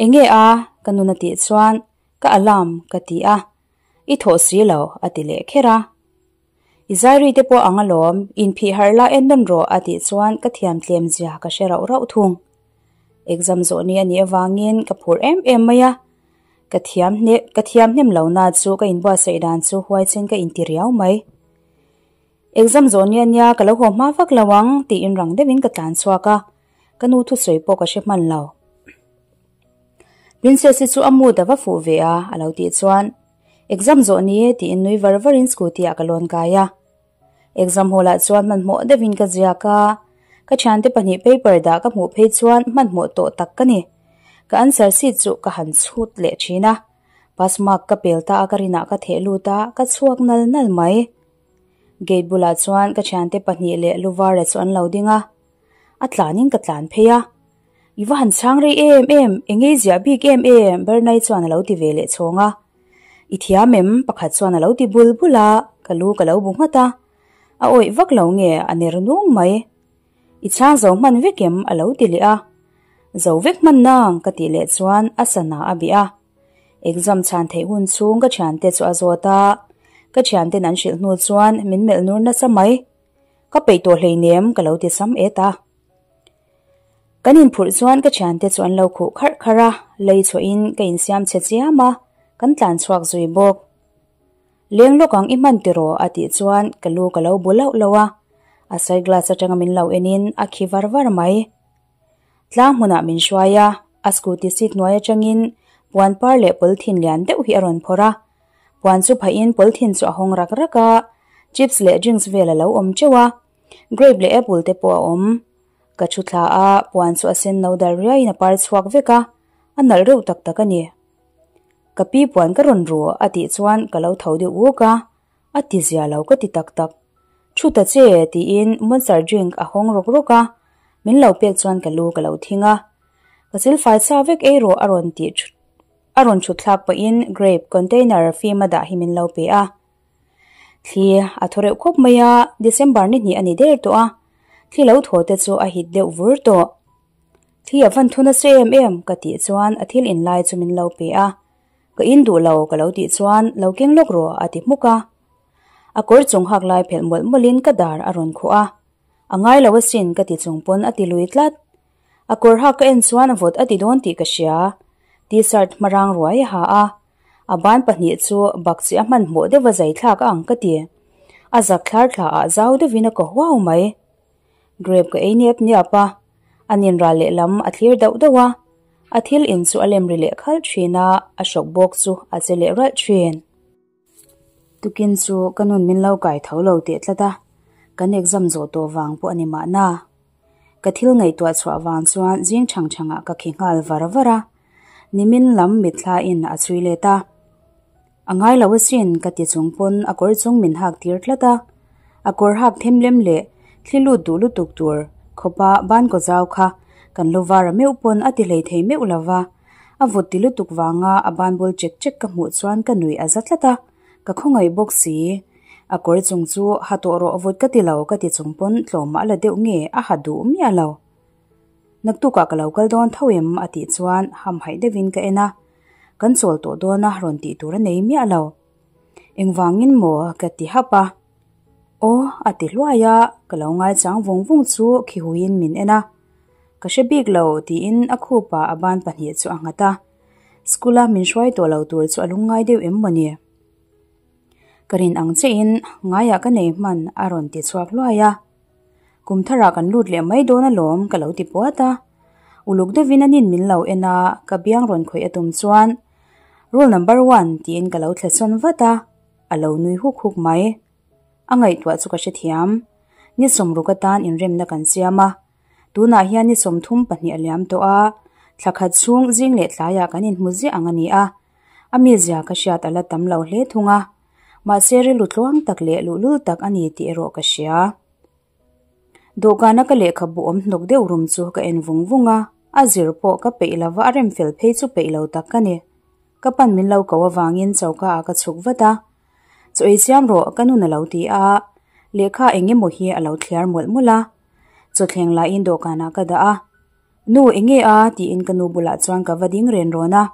Enge a? ka nun a tih chuan ka alarm ka ti a. I thawh si lo, a ti leh kher a. I zairi te pawh ang alawm, inphih harh la en nawn rawh a tih chuan ka thiam tlem zia ka hre rauh rauh thung. Exam zawh ni a nih avangin ka phur em em mai a, ka thiam hne ka thiam hnem lo na chu ka inbuatsaih dan chu huaichen ka inti riau mai. Exam zawh ni a nia ka lo haw hma vak lo ang tiin rang deuhin ka tlan chhuak a, ka nu thusawi pawh ka hre hman lo. Princess-i chu a mood a va fuh ve a, a lo tih chuan, Exam zawh ni e tiin nui var varin scooty-ah ka lawn kai a. Exam hall-ah chuan hmanhmawh deuhin ka ziak a, ka thiante pahnih paper dah ka hmuh phei chuan hmanhmawh tawh tak ka ni. Ka answer sheet chu ka han chhut leh thin a, pass mark ka pel ta a ka rinah ka theh lut a, ka chhuak nal nal mai. Gate bulah chuan ka thiante pahnih leh Luvara chu an lo ding a, a tlanin ka tlan phei a. I va han chhang rei em em, eng ei ziah bik em em, Bernai chuan a lo ti ve leh chhawng a. I thiam em? Pakhat chuan a lo ti bul bul a, ka lu ka lo bu nghat a. A awih vak lo nge, a ner nung mai. I chhang zo hman vek em? A lo ti leh a. Zo vek hman nang, ka tih leh chuan a sana a bih a. Exam chhan theih hun chhung ka thiante chu a zawt a, ka thianten an hrilh hnu chuan min melh nur nasa mai. Ka peih tawh hleinem, ka lo ti sam et a. Kan inphurh chuan ka thiante chu an lo khuh kharh kharh a, lei chhuahin ka insiam chhe chiam a, kan tlan chhuak zui bawk. Leng lawk ang i hman tiraw a tih chuan ka lu ka lo bu lauh lauh a, a side glass atanga min lo enin a khi var var mai. Tlang hmunah min hruai a, a scooty seat hnuai atangin puan par leh pawlthin lian deuh hi a rawn phawrh a, puan chu phahin pawlthin chu a hawng rak rak a, chips leh drinks vel a lo awm teuh a, grape leh apple te pawh a awm. Ka thu thla a, puan chu a sen no dal riaiin a par chhuak vek a, a nalh reuh tak tak a ni. Ka pi puan ka rawn ru a tih chuan ka lo tho deuh uk a, a ti zia lo ka ti tak tak. Thu ta che tiin Monster drink a hawng rawk rawk a, min lo pek chuan ka lu ka lo thing a. Ka silfai sa vek ei rawh a rawn tih a rawn thut thlak pahin grape container fim a dah hi min lo pe a. Thli a thaw reuh khawp mai a, December ni hnih a ni der tawh a, thli lo thaw te chu a hit deuh vur tawh. Thli a van thu nasa em em ka tih chuan a thil in lai chu min lo pe a, ka in duh lo ka lo tih chuan lo keng lawk rawh a ti hmuk a. A kawr chung hak lai phelh mawlh mawlhin ka dar a rawn khuh a, a ngai lo asin ka ti chung pawn a ti lui tlat. A kawr hak ka en chuan vawt a ti dawn tih ka hria, T-shirt hmarang ruai a ha a, A ban pahnih chu bakcheh a hmanhmawh deuh a zai thlak a ang ka ti. A zak thlar thla ah zau deuhin a kaw huau mai. Grape ka ei niap niap a, a nin ral lehlam a thlir dauh dauh a, a thil in chu a lem ri leh khalh thin a, a hrawk bawk chu a che leh ralh thin. Tukin chu ka nun min lo kai tho lo teh tlat a, kan exam zawh tawh vang pawh a ni mahna. Ka thil ngaihtuah chhuah vang chuan zing chhang chhangah ka khi nghal var var a, nimin lam mitthla in a chhui let a. A ngai lo asin ka ti chung pawn a kawr chung min hak tir tlat a, a kawr hak them lem leh thli lut duh lutuk tur khawpa ban kaw zau kha kan lu var a meuh pawn a ti hlei thei meuh lo va, a vut ti lutuk vanga a ban bul chek chek ka hmuh chuan ka nuih a za tlat a. Ka khawngaih bawk si. A kawr chung chu ha tawh rawh vut ka ti lo ka ti chung pawn tlawmah la deuh nge a ha duh miah lo. Naktukah ka lo kal dawn tho em a tih chuan hamhaih deuhin ka en a. Kan chawl tawh dawn a rawn tih tur a nei miah lo. Engvangin maw ka ti hap a. Aw a ti hluai a, ka lo ngaichang vung vung chu khihuiin min en a. Ka hre bik lo tiin a khupa a ban pahnih chu a nghat a. School a min hruai tawh lo tur chu a lungngai deuh em maw ni? Ka rin ang chiahin ngaiah ka nei hman a rawn ti chhuak hluai a. Kum tharah kan lut leh mai dawn alawm ka lo ti puat a. Uluk deuhin a nin min lo en a, ka biang rawn khawih a tum chuan Rule number one tiin ka lo thle sawn vat a, a lo nui huk huk mai. A ngaihtuah chu ka hrethiam. Ni sawmruk atan inremna kan siam a. Tunah hian ni 32 a liam tawh a, thla khat chhung zing leh tlaiah kan inhmu ziah ang a ni a. A mizia ka hriat a la tam lo hle thung a, mahse rilru tluang tak leh luhlul tak a ni tih erawh ka hria. Dawhkana ka lehkhabu awm hnawk deuh rum chu ka en vung vung a, a zir pawh ka peih lova a rem fel phei chu peih lo tak ka ni. Ka pan min lo ko avangin choka ah ka chhuk vat a, Chaw ei siam rawh ka nun a lo ti a, lehkha eng emaw hi a lo thliar mawlh mawlh a. Chawthleng lahin dawhkanah ka dah a, Nu enge a? tiin ka nu bulah chuan ka va ding ren rawn a.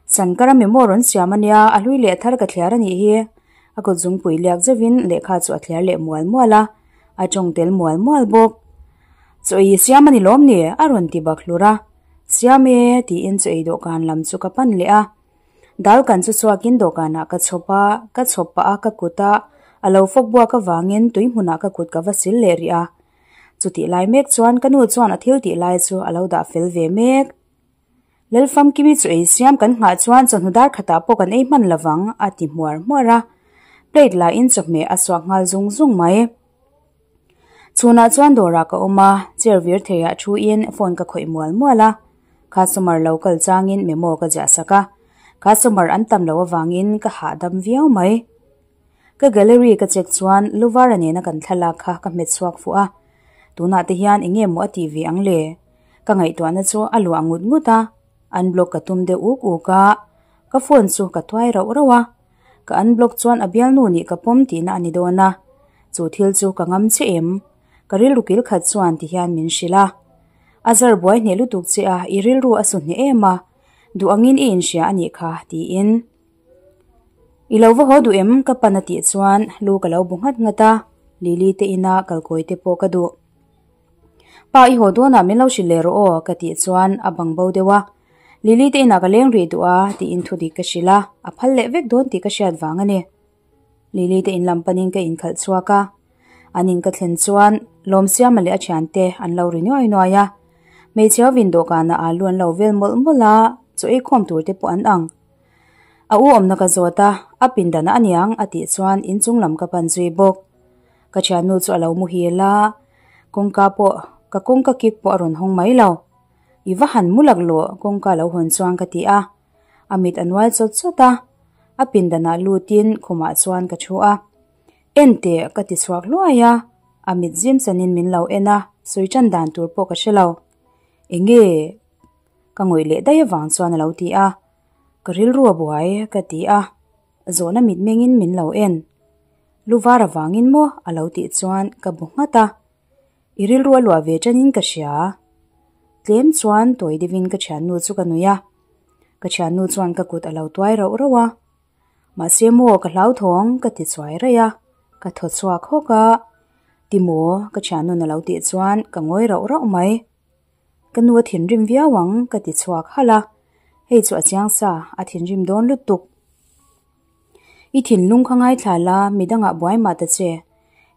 Sankara memo rawn siam a nia, a hlui leh thar ka thliar a nih hi. A kut zungpui liak zeuhin lehkha chu a thliar leh mual mual a, a tawng tel mual mual bawk. Chaw ei siam a ni lawm ni? a rawn ti bak hlur a. Siam e, tiin chaw ei dawhkan lam chu ka pan leh a. Dal kan chu chhuakin dawhkanah ka chhawp a, ka chhawp pah a ka kut a, a lo fawk buak avangin tui hmunah ka kut ka va sil leh rih a. Chutih lai mek chuan ka nu chuan a thil tih lai chu a lo dah fel ve mek. Lalfamkimi chu ei siam kan nghah chuan chawhnu dar khatah pawh kan ei hman lovang a ti hmuar hmuar a, plate la in chawhmeh a suak nghal zung zung mai. Chhunah chuan dawrah ka awm a, chair vir theiah thu in phone ka khawih mual mual a, customer lo kal changin memo ka ziah sak a, customer an tam loh avangin ka hahdam viau mai. Ka gallery ka check chuan Luvara nena kan thlalak kha ka hmet chhuak fuh a, tunah te hian eng nge maw a tih ve ang le? Ka ngaihtuahna chu a luah ngut ngut a, unblock ka tum deuh uk uk a, ka phone chu ka tuai rauh rauh a, ka unblock chuan a bialnu nih ka pawm tihna a ni dawn a, chu thil chu ka ngam che em? Ka rilru kil khat chuan ti hian min hrilh a, a zar buai hneh lutuk che a, i rilru a su hneh em a, duh angin i inhria a nih kha tiin. I lo va haw duh em? Ka pan a tih chuan lu ka lo bu nghat nghat a, Lily te ina kalkawi te pawh ka duh. Pa i haw dawnah min lo hrilh leh rawh aw ka tih chuan a bang bo deuh a, Lily te inah ka leng rih duh a tiin thudik ka hrilh a, a phal leh vek dawn tih ka hriat vang a ni. Lily te in lam panin ka inkhalh chhuak a, an in ka thlen chuan Lawmsiama leh a thiante an lo ri nuai nuai a, hmeichhe hovin dawhkanah alu an lo vel mawlh mawlh a, chaw ei khawm tur te pawh an ang. A u awmna ka zawt a, a pindan a aniang a tih chuan inchung lam ka pan zui bawk. Ka thiannu chu a lo muhil a, kawngka pawh ka kawngka kik pawh a rawn hawng mai lo. I va han mu laklawh kawngka lo hawn chuan ka ti a, a mit a nual chawt chawt a, a pindanah lutin khumah chuan ka thu a. En teh ka ti chhuak hluai a, a mit zim chanin min lo en a, sawi tan dan tur pawh ka hre lo. Enge? Ka ngawih leh daih avang chuan a lo ti a, Ka rilru a buai ka ti a, zawhna mitmengin min lo en. Lu var avangin maw a lo tih chuan ka bu nghat a, I rilru a luah ve tanin ka hria. Tlem chuan tawi deuhin ka thiannu chu ka nui a, ka thiannu chuan ka kut a lo tuai rauh rauh a, mahse maw ka hlauthawng ka ti chuai raih a, ka thaw chhuak hawk a, Ti maw ka thiannu'n a lo tih chuan ka ngawi rauh rauh mai. Ka nu a thinrim viau ang ka ti chhuak halh a, hei chu a chiang sa, a thinrim dawn lutuk. I thinlung kha ngaithla la, midangah buai mah ta che.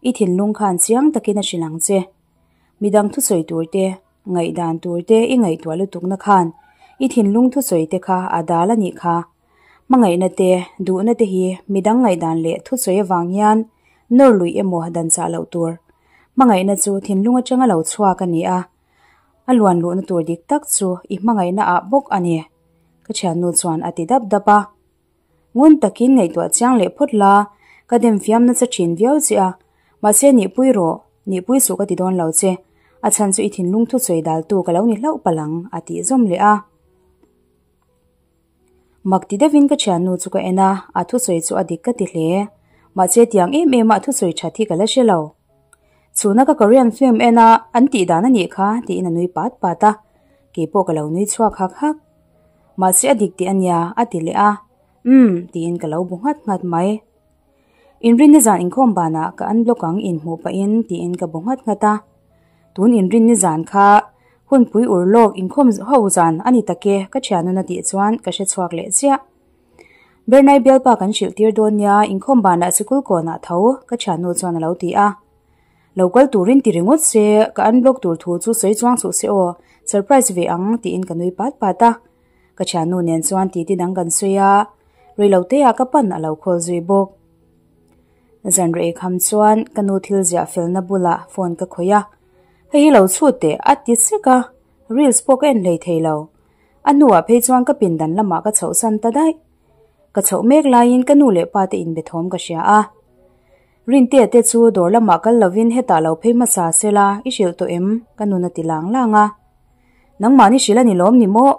I thinlung khan chiang takin a hrilh ang che. Midang thusawi tur te, ngaihdan tur te i ngaihtuah lutukna khan i thinlung thusawi te kha a dal a nih kha. Hmangaihna te, duhna te hi midang ngaihdan leh thusawi avang hian nawr luih emaw dan chah loh tur. Hmangaihna chu thinlung atanga lo chhuak a ni a, a luan luhna tur dik tak chu i hmangaihna ah bawk a ni, ka thiannu chuan a ti dap dap a. Ngun takin ngaihtuah chiang leh phawt la, ka dem fiam nasa thin viau che a, mahse nihpui rawh, nihpui suh ka ti dawn lo che, a chhan chu i thinlung thusawi daltu ka lo ni hlauh palh ang, a tih zawm leh a. Mak ti deuhin ka thiannu chu ka en a, a thusawi chu a dik ka ti hle. Mahse tiang em em a thusawi that hi ka la hre lo. Chhuna ka Korean film en a, an tih dan a nih kha tiin a nui pat pat a, keipawh ka lo nui chhuak hak hak. Mahse a dik tih a nia a ti leh a, umm tiin ka lo bu nghat nghat mai. Inrinni zan inkhawm banah ka unblock ang inhmuh pahin tiin ka bu nghat nghat a. Tun inrinni zan kha hunpui ur lawk inkhawm ho zan a ni tak e ka thianun a tih chuan ka hre chhuak leh chiah. Bernai bialpa kan hrilh tir dawn nia inkhawm banah sikul kawnah tho ka thiannu chuan a lo ti a. Lo kal turin ti ringawt se ka unblock tur thu chu sawi chuang suh se aw surprise ve ang tiin ka nui pat pat a. Ka thiannu nen chuan titi dang kan sawi a, reiloteah ka pan a lo khawl zui bawk. Zan rei kham chuan ka nu thil ziah felna bulah phone ka khawih a, hei hi lo chhut teh a ti sek a, reels pawh ka en hlei thei lo. A hnuah phei chuan ka pindan lamah ka chhohsan ta daih. Ka chhoh mek laiin ka nu leh pa te inbe thawm ka hria a. Rintea te chu dawr lamah kal lovin hetah lo phei hmasa sela i hrilh tawh em? Ka nun a ti lang lang a. Nangmahni hrilh a ni lawm ni maw?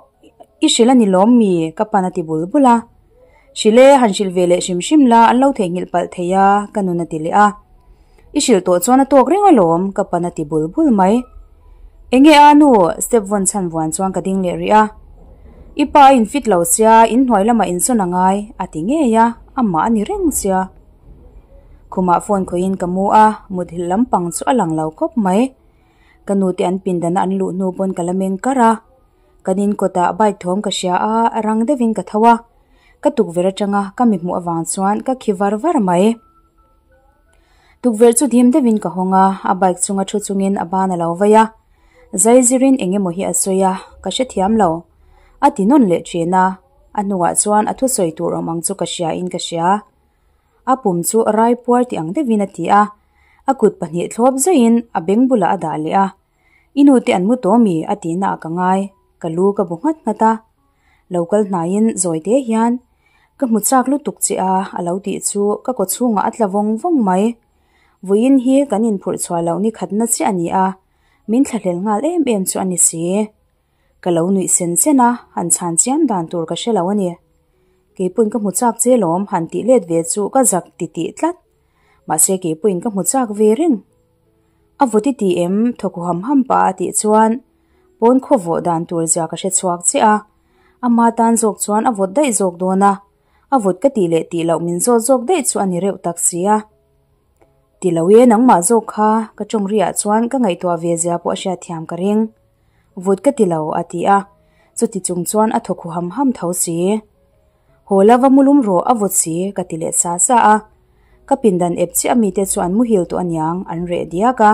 I hrilh a ni lawm mi? Ka pan a ti bul bul a. Hrilh e, han hrilh ve leh hrim hrim la, an lo theihnghilh palh thei a, ka nun a ti leh a. I hrilh tawh chuan a tawk reng alawm, ka pan a ti bul bul mai. Enge a nu? Step vawn chhan vuan chuan ka ding leh rih a. I pa a infit lo sia, inhnuai lamah insawn a ngai, a ti ngei a, amah a ni reng sia. Khumah phone khawihin ka mu a, muthilh lampang chu a lang lo khawp mai. Ka nu te an pindana an luh hnu pawn ka la meng kar a, kan in kawtah bike thawm ka hria a, rang deuhin ka tho a, ka tukverh atanga ka mi hmuh avang chuan ka khi var var mai. Tukverh chu dim deuhin ka hawng a, a bike chunga thu chungin a ban a lo vai a, zai zirin eng emaw hi a sawi a, ka hrethiam lo. A ti nawn leh thin a, a hnuah chuan a thusawi tur awm ang chu ka hria in ka hria. A pum chu rai puar ti ang deuhin a ti a, a kut pahnih thlawp zaiin a beng bulah a dah leh a. I nu te an mu tawh mi? a tihna ah ka ngai, ka lu ka bu nghat nghat a. Lo kal hnaiin zawi te hian, Ka hmu chak lutuk che a, a lo tih chu ka kaw chhungah a tla vawng vawng mai. Vawiin hi kan inphurh chhuah loh ni khatna chiah a ni a, min thlahlel nghal em em chu a ni si. Ka lo nuih sen sen a, han chhan chiam dan tur ka hre lo a ni. Keipawn ka hmu chak che lawm han tih let ve chu ka zak ti tih tlat. Mahse keipawhin ka hmu chak ve reng. A vawt i ti em? Thawk ham ham pah a tih chuan pawn khaw vawh dan tur zia ka hre chhuak chiah a. Ama tan zawk chuan a vawt daih zawk dawn a, a vawt ka tih leh tih loh min zawt zawk daih chu a ni reuh tak si a. Ti lo e nangmah zawk kha ka tawng riah chuan ka ngaihtuah ve zia pawh a hriatthiam ka ring. Vawt ka ti lo a ti a, chuti chung chuan a thaw khu ham ham tho si. Haw la va mulum rawh a vawt si ka ti leh sa sa a. Ka pindan ep chiah mite chu an muhil tawh aniang an reh diak a.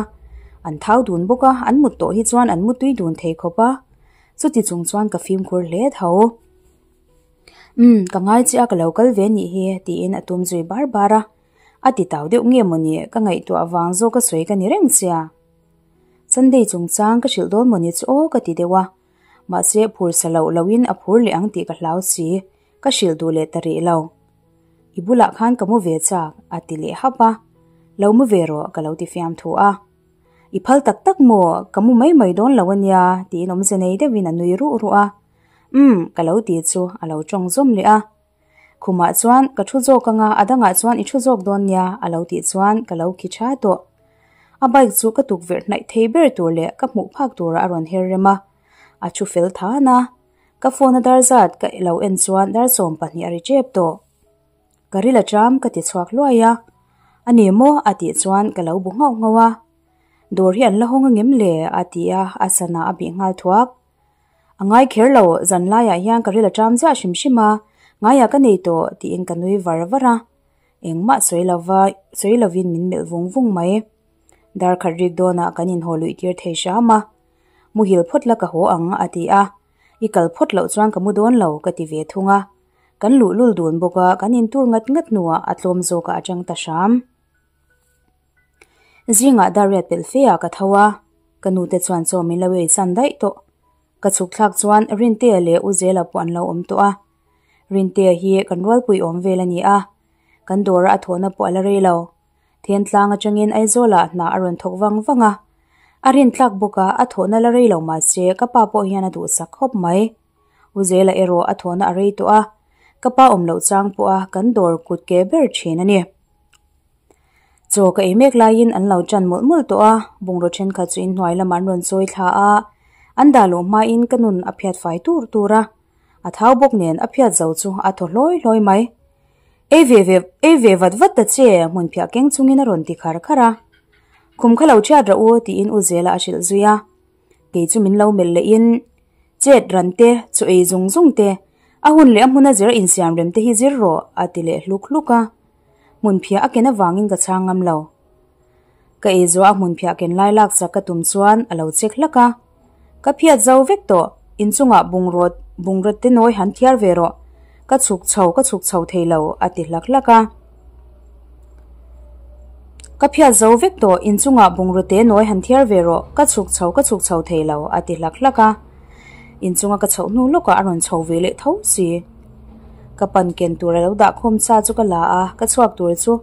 An thau dun bawk a, an mut tawh hi chuan an mutui dun thei khawp a. Chuti chung chuan ka fimkhur hle tho. Umm, ka ngai chiah a ka lo kal ve nih hi tiin a tum zui bar bar a. A ti tau deuh nge mawni ka ngaihtuah vang zawk a sawi ka ni reng sia. Sunday chungchang ka hrilh dawn mawni chu aw ka ti deuh a. Mahse phur sa loh loin a phur leh ang tih ka hlau si, ka hrilh duh leh ta rih lo. I bulah khan ka mu ve chak a ti leh hap a. Lo mu ve rawh ka lo ti fiam thu a. I phal tak tak maw? Ka mu mai mai dawn lo a nia tiin awmze nei deuhin a nui ruh ruh a. Umm ka lo ti chu a lo tawng zawm leh a. Khumah chuan ka thu zawk anga a dangah chuan i thu zawk dawn nia a lo tih chuan ka lo khi tha tawh. A bike chu ka tukverh hnaih thei ber tur leh ka hmuh phak turah a rawn her rem a. A thu fel than a. Ka phone a dar zat ka lo en chuan dar 12 a ri tep tawh. Ka ril a ṭam ka ti chhuak hluai a. A ni maw? a tih chuan ka lo bu nghauh nghauh a. Dawr hi an la hawng angem le? a ti a, a sana a bih nghal thuak. A ngai kher lo, zan laiah hian ka ril a ṭam ziah hrim hrim a, ngaiah ka nei tawh tiin ka nui var var a. Engmah sawi lova, sawi lovin min melh vung vung mai. Dar khat rik dawnah kan inhaw luih tir thei hram a. Muhil phawt la ka haw ang a ti a. I kal phawt loh chuan ka mu dawn lo ka ti ve thung a. Kan luh lul dun bawk a, kan intur ngat ngat hnuah a tlawm zawkah a chang ta hram. Zingah dar riat pelh fe ah ka tho a, ka nute chuan chaw min lo ei san daih tawh. Ka chhuk thlak chuan Rintea leh U Zela pawh an lo awm tawh a. Rintea hi kan rualpui awm vel a ni a, kan dawra a thawhna pawh a la rei lo. Thentlang atangin Aizawlah hna a rawn thawk vang vang a. A rintlak bawk a, a thawhna la rei lo mahse ka pa pawh hian a duhsak khawp mai. U Zela erawh a thawhna a rei tawh a, ka pa awm loh chang pawh a kan dawr kut ke ber thin a ni. Chaw ka ei mek laiin an lo tan mawlh mawlh tawh a, bungraw thenkhat chu inhnuai lamah an rawn chawi thla a, an dah luh hmain ka nun a phiat fai tur tur a, a thau bawk nen a phiat zo chu a thaw hlawi hlawi mai. Ei ve ve ei ve vat vat ta che hmun phiah keng chungin a rawn ti khar khar a. Khum kha lo thiat rawh u tiin U Zela a hrilh zui a. Kei chu min lo melh lehin chet ran te, chaw ei zung zung te, a hun leh a hmuna zir insiam rem te hi zir rawh a ti leh hluk hluk a. Hmun phiah a ken avangin ka chhang ngam lo. Ka ei zuah a hmun phiah ken lai lak chak ka tum chuan a lo chek hlak a. Ka phiat zo vek tawh, inchungah bungraw bungraw te nawi han thiar ve rawh. Ka chhuk chho ka chhuk chho thei lo a ti hlak hlak a. Ka phiat zo vek tawh, inchungah bungraw te nawi han thiar ve rawh, ka chhuk chho ka chhuk chho thei lo a ti hlak hlak a. Inchunga ka chhoh hnu lawkah a rawn chho ve leh tho si. Ka pan ken tur a lo dah khawm cha chu ka la a, ka chhuak tur chu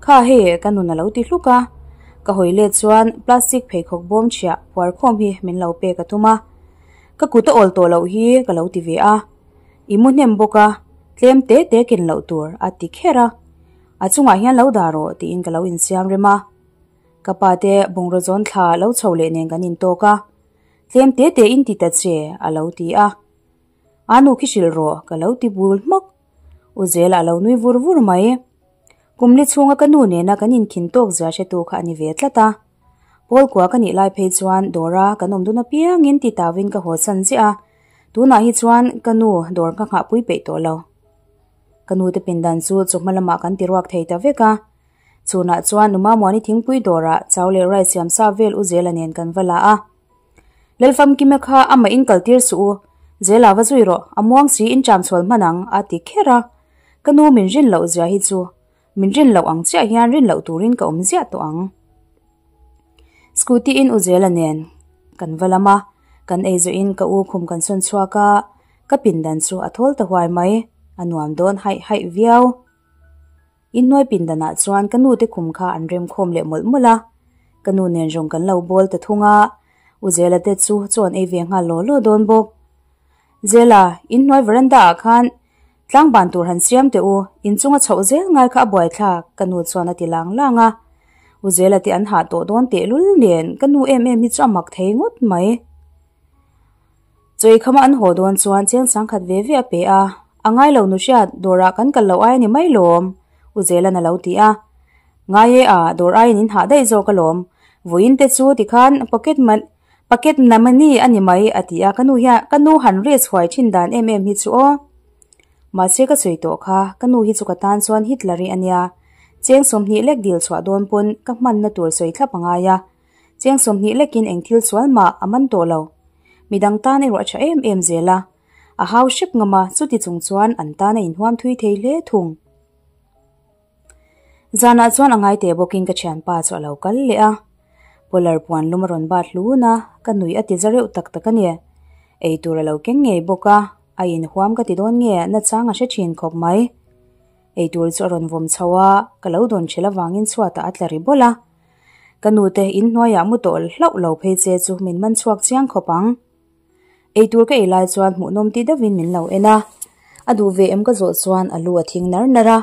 kha hei ka nun a lo ti hluk a. Ka hawi let chuan plastic pheikhawk bawm chhiah puar khawm hi min lo pek a tum a. Ka kut a awl tawh loh hi ka lo ti ve a. I mu hnem bawk a, tlem te te ken loh tur a ti kher a. A chungah hian lo dah rawh tiin ka lo insiam rem a. Ka pa te bungraw zawn thla lo chho leh nen kan intawk a. Tlem te te in ti ta che a lo ti a. A nu khi hrilh rawh ka lo ti bul hmawk. U Zela a lo nui vur vur mai. Kum li chhunga ka nu nena kan inkhin tawk zia hretu kha a ni ve tlat a. Pawl kua ka nih lai phei chuan dawra kan awm dun apiangin ti tauin ka haw san ziah a. Tunah hi chuan ka nu dawr ka nghahpui peih tawh lo. Ka nu te pindan chu chawhma lamah kan ti ruak thei ta vek a. Chhunah chuan Numa Muani thingpui dawrah chau leh rice siam sa vel U Zela nen kan va la a. Lalfamkima kha amah in kaltir suh u. Zela va zui rawh, a muang si in ṭam chhual hman ang, a ti kher a. Ka nu min rin loh zia hi chu min rin loh ang chiah hian rin loh turin ka awm ziah tawh ang. Scooty in u Zela nen kan va lam a, kan ei zawhin ka u khum kan sawn chhuak a, ka pindan chu a thawl ta huai mai, a nuam dawn haih haih viau. Inhnuai pindanah chuan ka nu te khum kha an remkhawm leh mawlh mawlh a, ka nu nen zawng kan lo bawl ta thung a, U Zela te chu chaw an ei ve nghal law law dawn bawk. Zela, inhnuai veranda ah khan tlangban tur han siam teh u, inchunga chhoh zel ngai kha a buaithlak, ka nu chuan a ti lang lang a. U Zela te an hah tawh dawn tehlul nen ka nu em em hi chu a mak thei ngawt mai. Chawi khama an haw dawn chuan cheng sangkhat ve ve a pe a, A ngai lo nu hriat, dawrah kan kal loh ai a ni mai lawm, U Zelan a lo ti a. Ngai e a, dawr aiin in hah daih zawk alawm. Vawiin te chu tikhan pocket money, packet na money a ni mai a ti a, ka nu hian ka nu han risk huai thin dan em em hi chu aw. Mahse ka sawi tawh kha, ka nu hi chu ka tan chuan Hitler-i a nia. Cheng 20 lek dil chhuah dawn pawn ka hmanna tur sawi thlap a ngai a. Cheng 20 lekin eng thil sual mah a man tawh lo. Midang tan erawh a tha em em zel a. A hau hrep ngam a, chuti chung chuan an tan a inhuam thui thei hle thung. Zanah chuan a ngai teh bawkin ka thianpa chu a lo kal leh a. Polar puan lum a rawn bat hlun a, ka nui a ti za reuh tak tak a ni. Eitur a lo keng ngei bawk a, a inhuam ka ti dawn nge nachang a hre thin khawp mai. Eitur chu a rawn vawm chho a, ka lo dawn ṭhel avangin chhuatah a tla ri bawlh a. Ka nute inhnuaiah mu tawh hlauh lo phei che chu min man chhuak chiang khawp ang. Eitur ka ei lai chuan hmuhnawm ti deuhin min lo en a, a duh ve em ka zawh chuan a lu a thing nar nar a.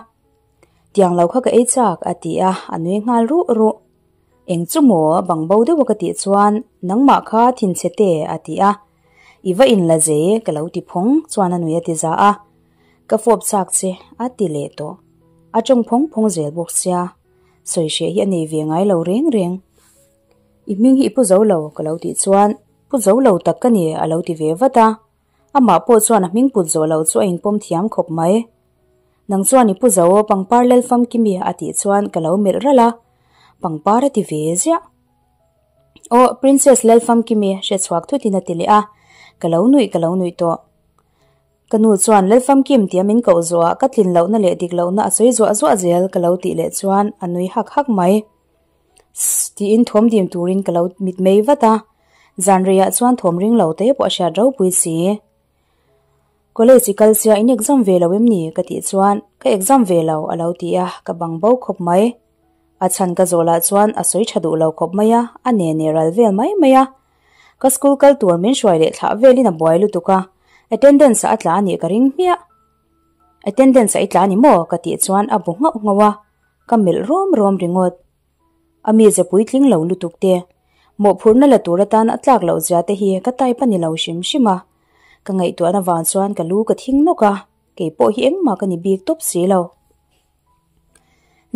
Tiang lo kha ka ei chak a ti a, a nui nghal ruh ruh. Eng chu maw bang bo deuha ka tih chuan nangmah kha thinchhe te a ti a. I va in la ze ka lo ti phawng chuan a nui a ti za a. Ka fawp chak che a ti leh tawh. A tawng phawng phawng zel bawk sia. Sawi hreh hi a nei ve ngai lo reng reng. I hming hi i pu zo lo ka lo tih chuan pu zo lo tak ka ni a lo ti ve vat a. Amah pawh chuan a hming put zawh loh chu a inpawm thiam khawp mai. Nang chuan i pu zo pangpar lal famkimi a tih chuan ka lo melh ralh a, pangpar a ti ve ziah. Aw Princess lal famkimi hre chhuak thutin a ti leh a, ka lo nuih ka lo nuih tawh. Ka nu chuan lal famkim tia min koh zuah ka tlin lohna leh dik lohna a sawi zuah zuah zel ka lo tih leh chuan a nui hak hak mai. Sss tiin thawm dim turin ka lo mit mei vat a, zan reiah chuan thawm ring lo te pawh a hriat ropui si. College i kal sia in exam ve lo em ni? ka tih chuan ka exam ve lo a lo ti a, ka bang bo khawp mai. A chhan ka zawh lah chuan a sawi tha duh lo khawp mai a, a ne ne ral vel mai mai a. Ka school kal tur min hruai leh thlah velin a buai lutuk a, attendance ah a tla a nih ka ring hmiah. Attendance ah i tla a ni maw? ka tih chuan a bu nghauh nghauh a. Ka melh rawm rawm ringawt. A mize puitling lo lutuk te, mawhphurhna la tur atan a tlak loh zia te hi ka type a ni lo hrim hrim a. Ka ngaihtuahna vang chuan ka lu ka thing nawk a, kei pawh hi engmah ka ni bik tawp si lo.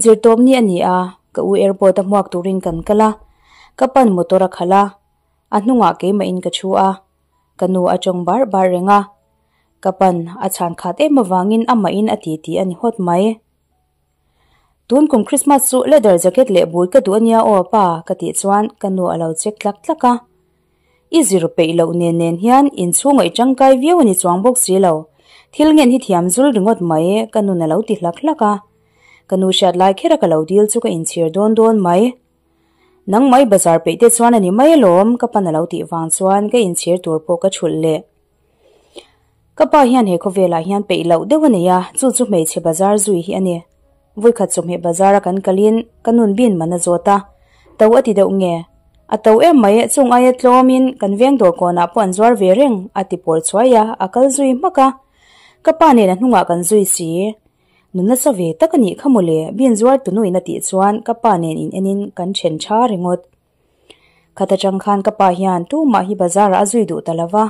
Zirtawp ni a ni a, ka u airport a hmuak turin kan kal a, ka pan motor a khalh a, a hnungah keimahin ka thu a, ka nu a tawng bar bar reng a, ka pan a chhan khat em avangin amahin a ti tih a ni hawt mai. Tun kum Christmas chu leather jacket leh bui ka duh ania aw pa ka tih chuan ka nu a lo check tlak tlak a. I zir peih loh nen nen hian inchhungah i tangkai viau a ni chuang bawk si lo. Thil ngen hi thiam zul ringawt mai ka nun a lo ti hlak hlak a. Ka nu hriat lai kher a ka lo dil chu ka inchhir dawn dawn mai. Nang mai bazar peih te chuan a ni mai alawm ka pan a lo tih vang chuan ka inchhir tur pawh ka thulh leh. Ka pa hian he khawvelah hian peih loh deuh a nei a, chu chu hmeichhe bazar zui hi a ni. Vawikhat chawhmeh bazara kan kalin ka nun bin man a zawt a, to a ti deuh nge? A to em mai, chung aia tlawmin kan veng dawr kawnah pawh an zuar ve reng a ti pawr chhuai a, a kal zui hmak a. Ka pa nen a hnungah kan zui si. Nun nasa ve tak a nih kha mawle, bin zuar tunuin a tih chuan ka pa nen in enin kan then tha ringawt. Khat atang khan ka pa hian tumah hi bazarah a zui duh ta lo va,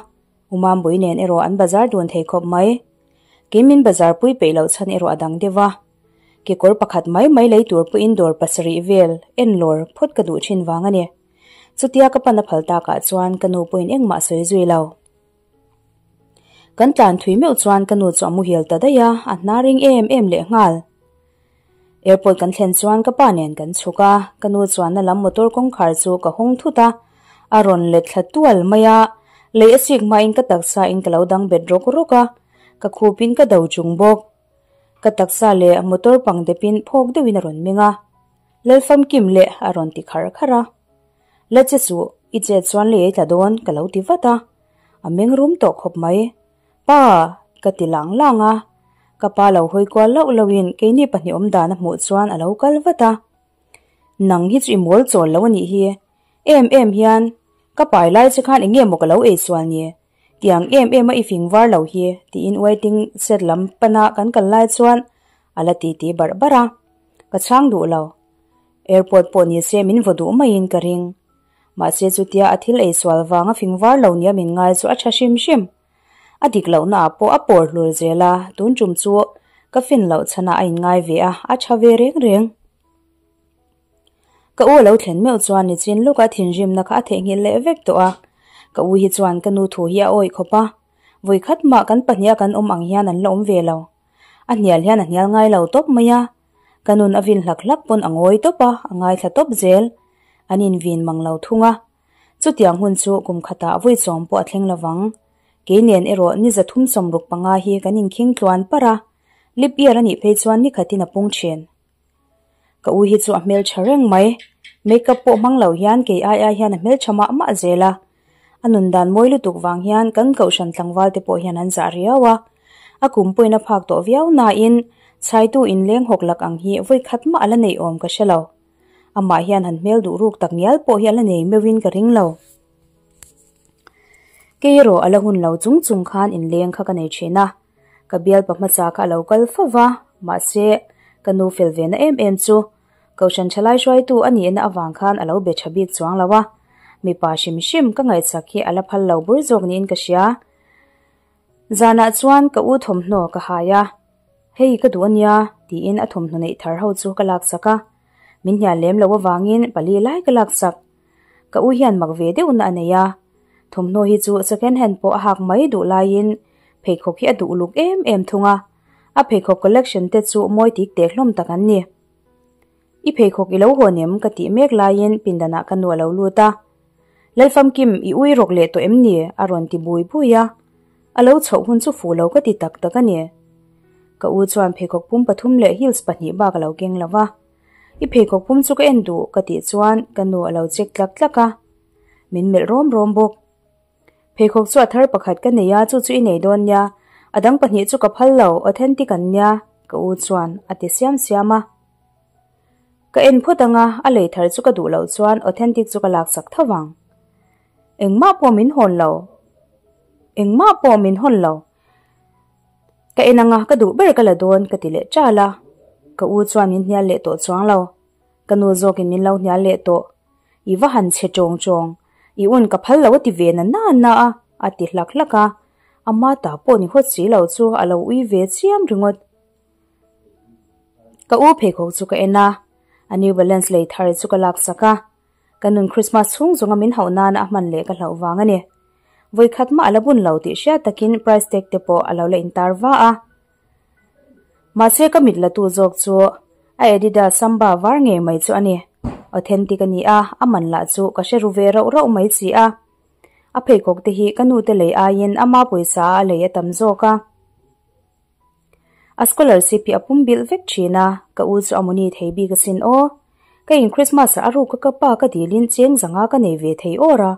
Umambui nen erawh an bazar dun thei khawp mai. Kei min bazar pui peih loh chhan erawh a dang deuh a. Kekawr pakhat mai mai lei tur pawhin dawr pasarih vel en lawr phawt ka duh thin vang a ni. Chutia ka pan a phal takah chuan ka nu pawhin engmah a sawi zui lo. Kan tlan thui meuh chuan ka nu chu a muhil ta daih a, a hna ring em em leh nghal. Airport kan thlen chuan ka pa nen kan chhuk a, ka nu chuanna lam motor kawngkhar chu ka hawng thut a, a rawn let thla tual mai a, Lei a sik hmain ka taksa in ka lo dang bet rawk rawk a, ka khupin ka do chung bawk. Ka taksa leh motor pang depin phawk deuhin a rawn meng a, Lalfamkim leh a rawn ti khar khar a. La che suh, i chet chuan lei ei tla dawn ka lo ti vat a. A meng rum tawh khawp mai. Pa! ka ti lang lang a. Ka pa lo hawi kual loh lohin keini pahnih awm dan a hmuh chuan a lo kal vat a. Nang hi chu i mawl chawl lo a nih hi. Em em hian, ka pai lai che khan eng nge maw ka lo ei sual ni? Tiang em em a i fing var lo hi, tiin waiting shed lam pana kan kal lai chuan a la titi barh barh a. Ka chhang duh lo. Airport pawh ni se min vaw duh maiin ka ring. Mahse chutia a thil ei sual vanga fing var lo nia min ngai chu a tha hrim hrim. A dik lohna ah pawh a pawr hlur zel a, tun tum chu ka fin loh chhanah a inngai ve a, a tha ve reng reng. Ka u a lo thlen meuh chuan nichin lawka thinrimna kha a theihnghilh leh vek tawh a, ka u hi chuan ka nu thu hi a awih khawp a, vawikhat mah kan pahniha kan awm ang hian an la awm ve lo. A hnial hian a hnial ngai lo tawp mai a, ka nun a vin hlak hlak pawn a ngawi tawp a, a ngaithla tawp zel. An invin mang lo thung a. Chutiang hun chu kum khatah vawi chawm pawh a thleng lovang. Kei nen erawh ni 365 hi kan inkhing tluan parh a, lip year a nih phei chuan ni khatin a pung thin. Ka u hi chu a hmeltha reng mai. Makeup pawh hmang lo hian kei ai ai hian a hmeltha mah mah zel a. A nun dan mawi lutuk vang hian kan kohhran tlangval te pawh hian an zah riau a. A kum pawhin a phak tawh viau nain chhaitu inleng hawk lak ang hi vawi khat mah a la neih awm ka hre lo. Amah hian han hmel duh ruk tak ngial pawh hi a la nei meuhin ka ring lo. Kei erawh a la hun lo chung chung khan inleng kha ka nei thin a. Ka bialpa hmasa kha a lo kal fo va, mahse, ka nu fel ve na em em chu Kohhran thalai hruaitu a nihna avang khan a lo be tha bik chuang lo a, mipa hrim hrim ka ngaihchak hi a la phal lo bur zawk niin ka hria. Zanah chuan ka u thawmhnaw ka hai a, Hei ka duh a nia, tiin a thawmhnaw neih thar ho chu ka laksak a, min hnial lem lo avangin pali lai ka laksak. Ka u hian mak ve deuhna a nei a, thawmhnaw hi chu second hand pawh a hak mai duh laiin pheikhawk hi a duh uluk em em thung a, a pheikhawk collection te chu mawi tik tek hlawm tak an ni. I pheikhawk i lo hawn em? ka tih mek laiin pindanah ka nu a lo lut a. Lalfamkim, i ui rawk leh tawh em ni? a rawn ti bui bui a. A lo chhoh hun chu fuh lo ka ti tak tak a ni. Ka u chuan pheikhawk pum pathum leh heels pahnih bak a lo keng lo va. I pheikhawk pum chu ka en duh ka tih chuan ka nu a lo check tlak tlak a. Min melh rawm rawm bawk. Pheikhawk chu a thar pakhat ka nei a, chu chu i nei dawn nia. A dang pahnih chu ka phal lo, authentic an nia, ka u chuan a ti siam siam a. Ka en phawt ang a, a lei thar chu ka duh loh chuan authentic chu ka laksak tho vang. Engmah pawh min hawn lo. Engmah pawh min hawn lo. Ka en ang a, ka duh ber ka la dawn, ka ti leh ṭal a. Ka u chuan min hnial leh tawh chuang lo. Ka nu zawkin min lo hnial leh tawh. I va han chhe chawng chawng, i un ka phal lo a ti ve na na na a, a ti hlak hlak a. Ama ta pawh ni hawt si lo chu a lo ui ve chiam ringawt. Ka u pheikhawk chu ka en a, a New Balance lei thar chu ka laksak a. Ka nun Christmas chhung zawnga min hauh nana a hman leh ka hlauh vang a ni. Vawikhat mah a la bun lo tih hriat takin price tag te pawh a lo la intar va a. Mahse ka mit la tu zawk chu a Adidas Samba var ngei mai chu a ni. Authentic a ni a, a man lah chu ka hre ru ve rauh rauh mai si a. A pheikhawk te hi ka nu te lei aiin ama pawisa a lei a tam zawk a. A scholarship hi a pum bilh vek thin a, ka u chu a mawni thei bik asin aw. Ka in Christmas ah a ruk a ka pa ka dilin cheng zanga ka nei ve thei awr a,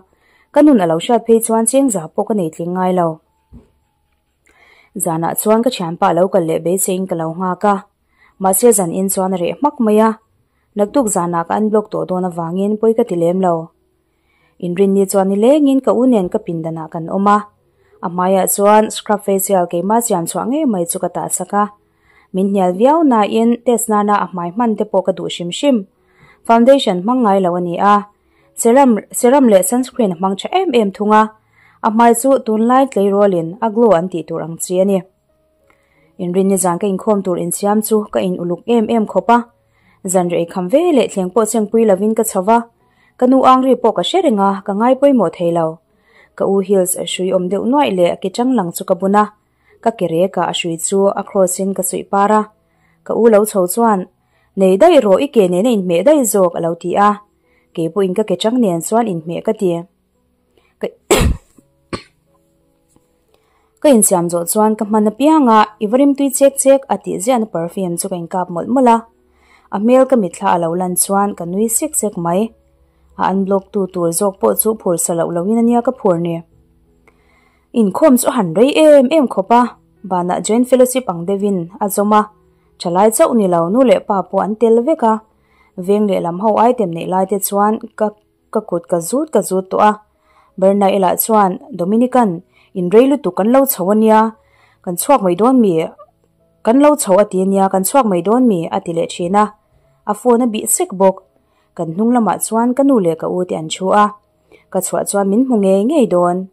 ka nun a lo hriat phei chuan cheng za pawh ka nei tling ngai lo. Zanah chuan ka thianpa a lo kal leh beiseiin ka lo nghak a, mahse zan in chuan a reh hmak mai a, naktuk zanah ka unblock tawh dawn avangin pawi ka ti lem lo. Inrinni chuan nilengin ka u nen ka pindanah kan awm a, a hmaiah chuan scrub facial keimah siam chhuah ngei mai chu ka tahsak a. Min hnial viau nain test nana a hmai hman te pawh ka duh hrim hrim. Foundation hmang ngai lo a ni a, serum serum leh sunscreen a hmang tha em em thung a, a hmai chu tunlai tleirawlin a glow an tih tur ang chi a ni. Inrinni zan ka inkhawm tur insiam chu ka in uluk em em khawp a, zan rei kham ve leh thleng pawh chengpui lovin ka chho va, ka nu ang ri pawh ka hre reng a, ka ngai pawimawh thei lo. Ka u heels hrui awm deuh nuaih leh ke chang lang chu ka bun a, ka ke rek ah a hrui chu a cross in ka suih par a, ka u lo chho chuan, Nei daih rawh i ke nen a inhmeh daih zawk a lo ti a, kei pawhin ka ke chang nen chuan inhmeh ka ti. Ka insiam zawh chuan ka hman apianga i va rimtui chek chek a tih ziahna perfume chu ka inkap mawlh mawlh a. A hmel ka mitthla a lo lan chuan ka nui sek sek mai. A unblock tu tur zawk pawh chu phur sa loh loin ania ka phur ni. Inkhawm chu a han rei em em khawp a, banah Joint Fellowship ang deuhin a zawm a, thalai chauh ni lo nu leh pa pawh an tel vek a, veng lehlam ho item neih lai te chuan ka ka kut ka zut ka zut tawh a. Bernard elah chuan Dominican in rei lutuk kan lo chho ania, kan chhuak mai dawn mi? Kan lo chho a ti ania, kan chhuak mai dawn mi? a ti leh thin a, a phone a bih sek bawk. Kan hnung lamah chuan ka nu leh ka u te an thu a, ka chhuah chuan min hmu ngei ngei dawn.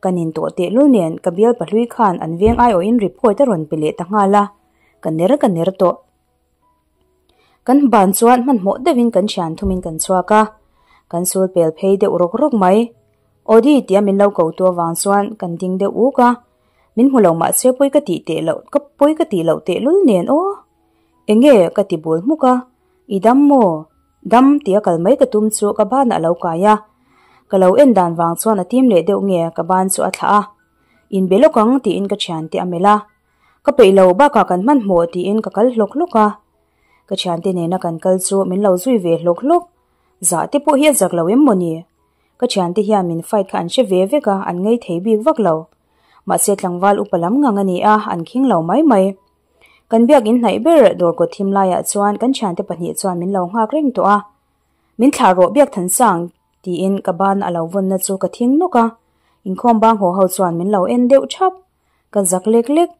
Ka nin tawh tehlul nen ka bial pahlui khan an veng aiawhin report a rawn pe leh ta nghal a, ka ner ka ner tawh. Kan ban chuan hmanhmawh deuhin kan thian thumin kan chhuak a, kan sul pel phei deuh rawk rawk mai. Audi tia min lo ko tu avang chuan kan ding deuh uk a, min hmu lo mahse pawi ka tih teh loh ka pawi ka tih loh tehlul nen aw. Enge ka ti bul hmuk a, i dam maw? Dam tia kal mai ka tum chu ka banah a lo kai a, ka lo en dan vang chuan a tim leh deuh nge ka ban chu a thlah a, inbe lawk ang tiin ka thiante a melh a. Ka peih lo bakah kan hmanhmawh tiin ka kal hlawk hlawk a, ka thiante nena kan kal chu min lo zui ve hlawk hlawk, zah te pawh hi a zak lo em maw ni? Ka thiante hian min fight kha an hre ve vek a, an ngei thei bik vak lo. Mahse tlangval upa lam ngang a ni a, an khing lo mai mai. Kan biak in hnaih ber dawr kawt thim laiah chuan kan thiante pahnih chuan min lo nghak reng tawh a, Min thlah rawh biak than sang tiin ka ban a lo vawnna chu ka thing nawk a, inkhawm bang haw ho chuan min lo en deuh thap. Ka zak lek lek.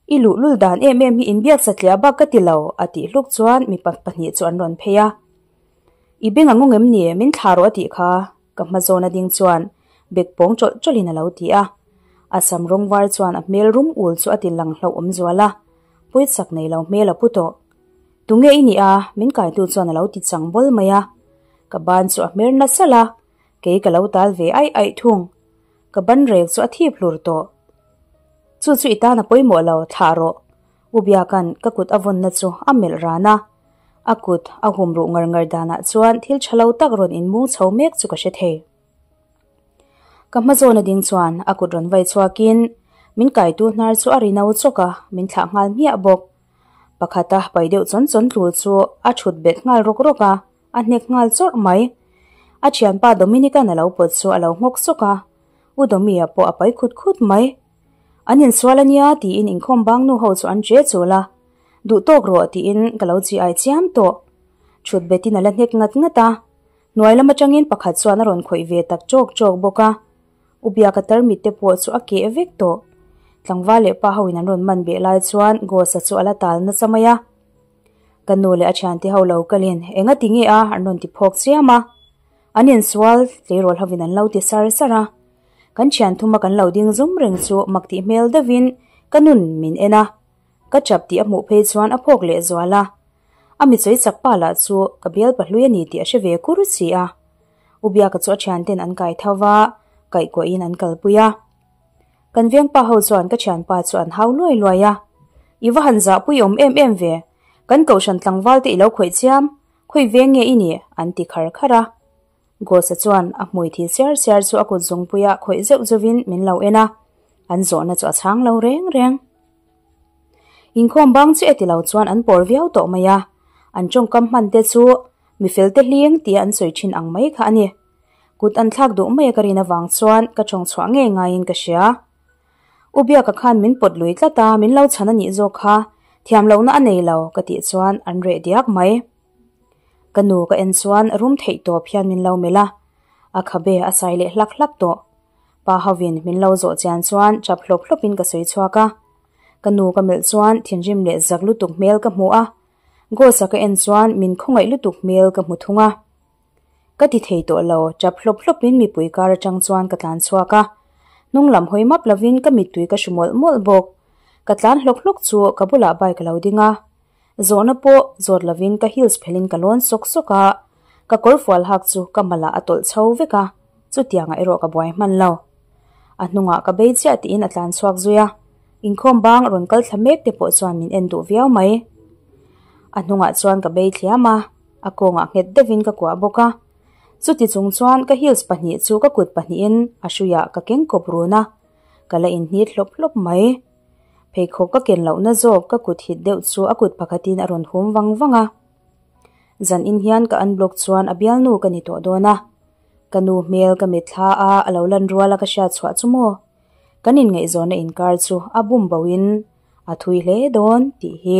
I luhlul dan em em hi inbiak satliah bak ka ti lo, a tih hluk chuan mipa pahnih chu an rawn phei a. I beng a ngawng em ni? Min thlah rawh a tih kha, ka hma zawn a ding chuan bek pawng chawlh chawlhin a lo ti a. A sam rawng var chuan a hmel rum ul chu a ti lang hlauh awm zual a, pawisak nei lo hmel a pu tawh. Tunge i nih a? Min kaitu chuan a lo ti chang bawl mai a. Ka ban chu a hmer nasa la, kei ka lo tal ve aih aih thung. Ka ban rek chu a thip hlur tawh. Chu chu i tan a pawimawh lo, thlah rawh. U Biaka'n ka kut a vawnna chu a melh ran a. A kut a hum ruh ngar ngar danah chuan thil tha lo tak rawn inmung chho mek chu ka hre thei. Ka hma zawn a ding chuan a kut rawn vai chhuakin min kaitu hnar chu a ri no chawk a, min thlah nghal hmiah bawk. Pakhata pai deuh chawn chawn tlul chu a thut bet nghal rawk rawk a. A hnek nghal chawrh mai. A thianpa Dominican a lo pawt chu a lo nghawk sawk a, U Domia pawh a pai khut khut mai. An insual a nia tiin inkhawm bang nu ho chu an che chul a, Duh tawk rawh tiin ka lo chi ai chiam tawh. Thut betin a la hnek ngat ngat a, hnuai lam atangin pakhat chuan a rawn khawih ve tak chawk chawk bawk a, U Biaka tarmit te pawh chu a keh vek tawh. Tlangval leh pa hoin an rawn man beh lai chuan Ghost-a chu a la tal nasa mai a. Ka nu leh a thiante ho lo kalin enga ti nge a an rawn ti phawk chiam a, an insual tleirawl hovin an lo ti sar sar a, kan thian thuma kan lo ding zum reng chu mak tih hmel deuhin ka nun min en a, ka chap tih a hmuh phei chuan a phawk leh zual a, a mi sawi chak pa lah chu ka bial pahlui a ni tih a hre ve kur si a, U Biaka chu a thianten an kai tho va, kaihkuahin an kalpui a. Kan vengpa ho chuan ka thianpa chu an hau luai luai a, I va han zahpui awm em em ve, kan kohhran tlangval te i lo khawih chiam, khawi veng nge i nih? an ti khar khar a. Ghost-a chuan a hmui thi siar siar chu a kut zungpuia khawih zeuh zeuhin min lo en a, an zawhna chu a chhang lo reng reng. Inkhawm bang chiah ti lo chuan an pawr viau tawh mai a, an tawngkam hman te chu mi fel te hling tia an sawi thin ang mai kha a ni. Kut an thlak duh mai a ka rin avang chuan ka tawng chhuah ngei ngaiin ka hria. U Biaka khan min pawt lui tlat a, min lo chhan a nih zawk kha, thiam lohna a nei lo ka tih chuan an reh diak mai. Ka nu ka en chuan rum theih tawp hian min lo melh a, a khabe a sai leh hlak hlak tawh. Pa hovin min lo zawh chian chuan chap hlawp hlawpin ka sawi chhuak a. Ka nu ka melh chuan thinrim leh zak lutuk hmel ka hmu a, Ghost-a ka en chuan min khawngaih lutuk hmel ka hmu thung a. Ka ti thei tawh lo, chap hlawp hlawpin mipui kar atang chuan ka tlan chhuak a. Hnung lam hawi map lovin ka mittui ka hru mawlh mawlh bawk. Ka tlan hlawk hlawk chu ka bulah bike a lo ding a. Zawhna pawh zawt lovin ka heels phelin ka lawn sawk sawk a, ka kawrfual hak chu ka malah a tawlh chho vek a, chutiangah erawh ka buai hman lo. A hnungah ka bei chiah tiin a tlan chhuak zui a, inkhawm bang rawn kal thla mek te pawh chuan min en duh viau mai. A hnungah chuan ka bei thliam a, a kawngah nghet deuhin ka kuah bawk a. Chuti chung chuan ka heels pahnih chu ka kut pahnihin a hruiah ka keng kawp run a. Ka la inhnit hlawp hlawp mai. Pheikhawk ka ken lohna zawk ka kut hit deuh chu a kut pakhatin a rawn hum vang vang a. Zan in hian ka unblock chuan a bialnu ka ni tawh dawn a. Ka nu hmel ka mitthla a, a lo lan rual a ka hriat chhuah chu maw? Kan inngaihzawnna inkar chu a bum bo in a thui hle dawn tih hi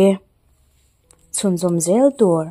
chhunzawm zel tur.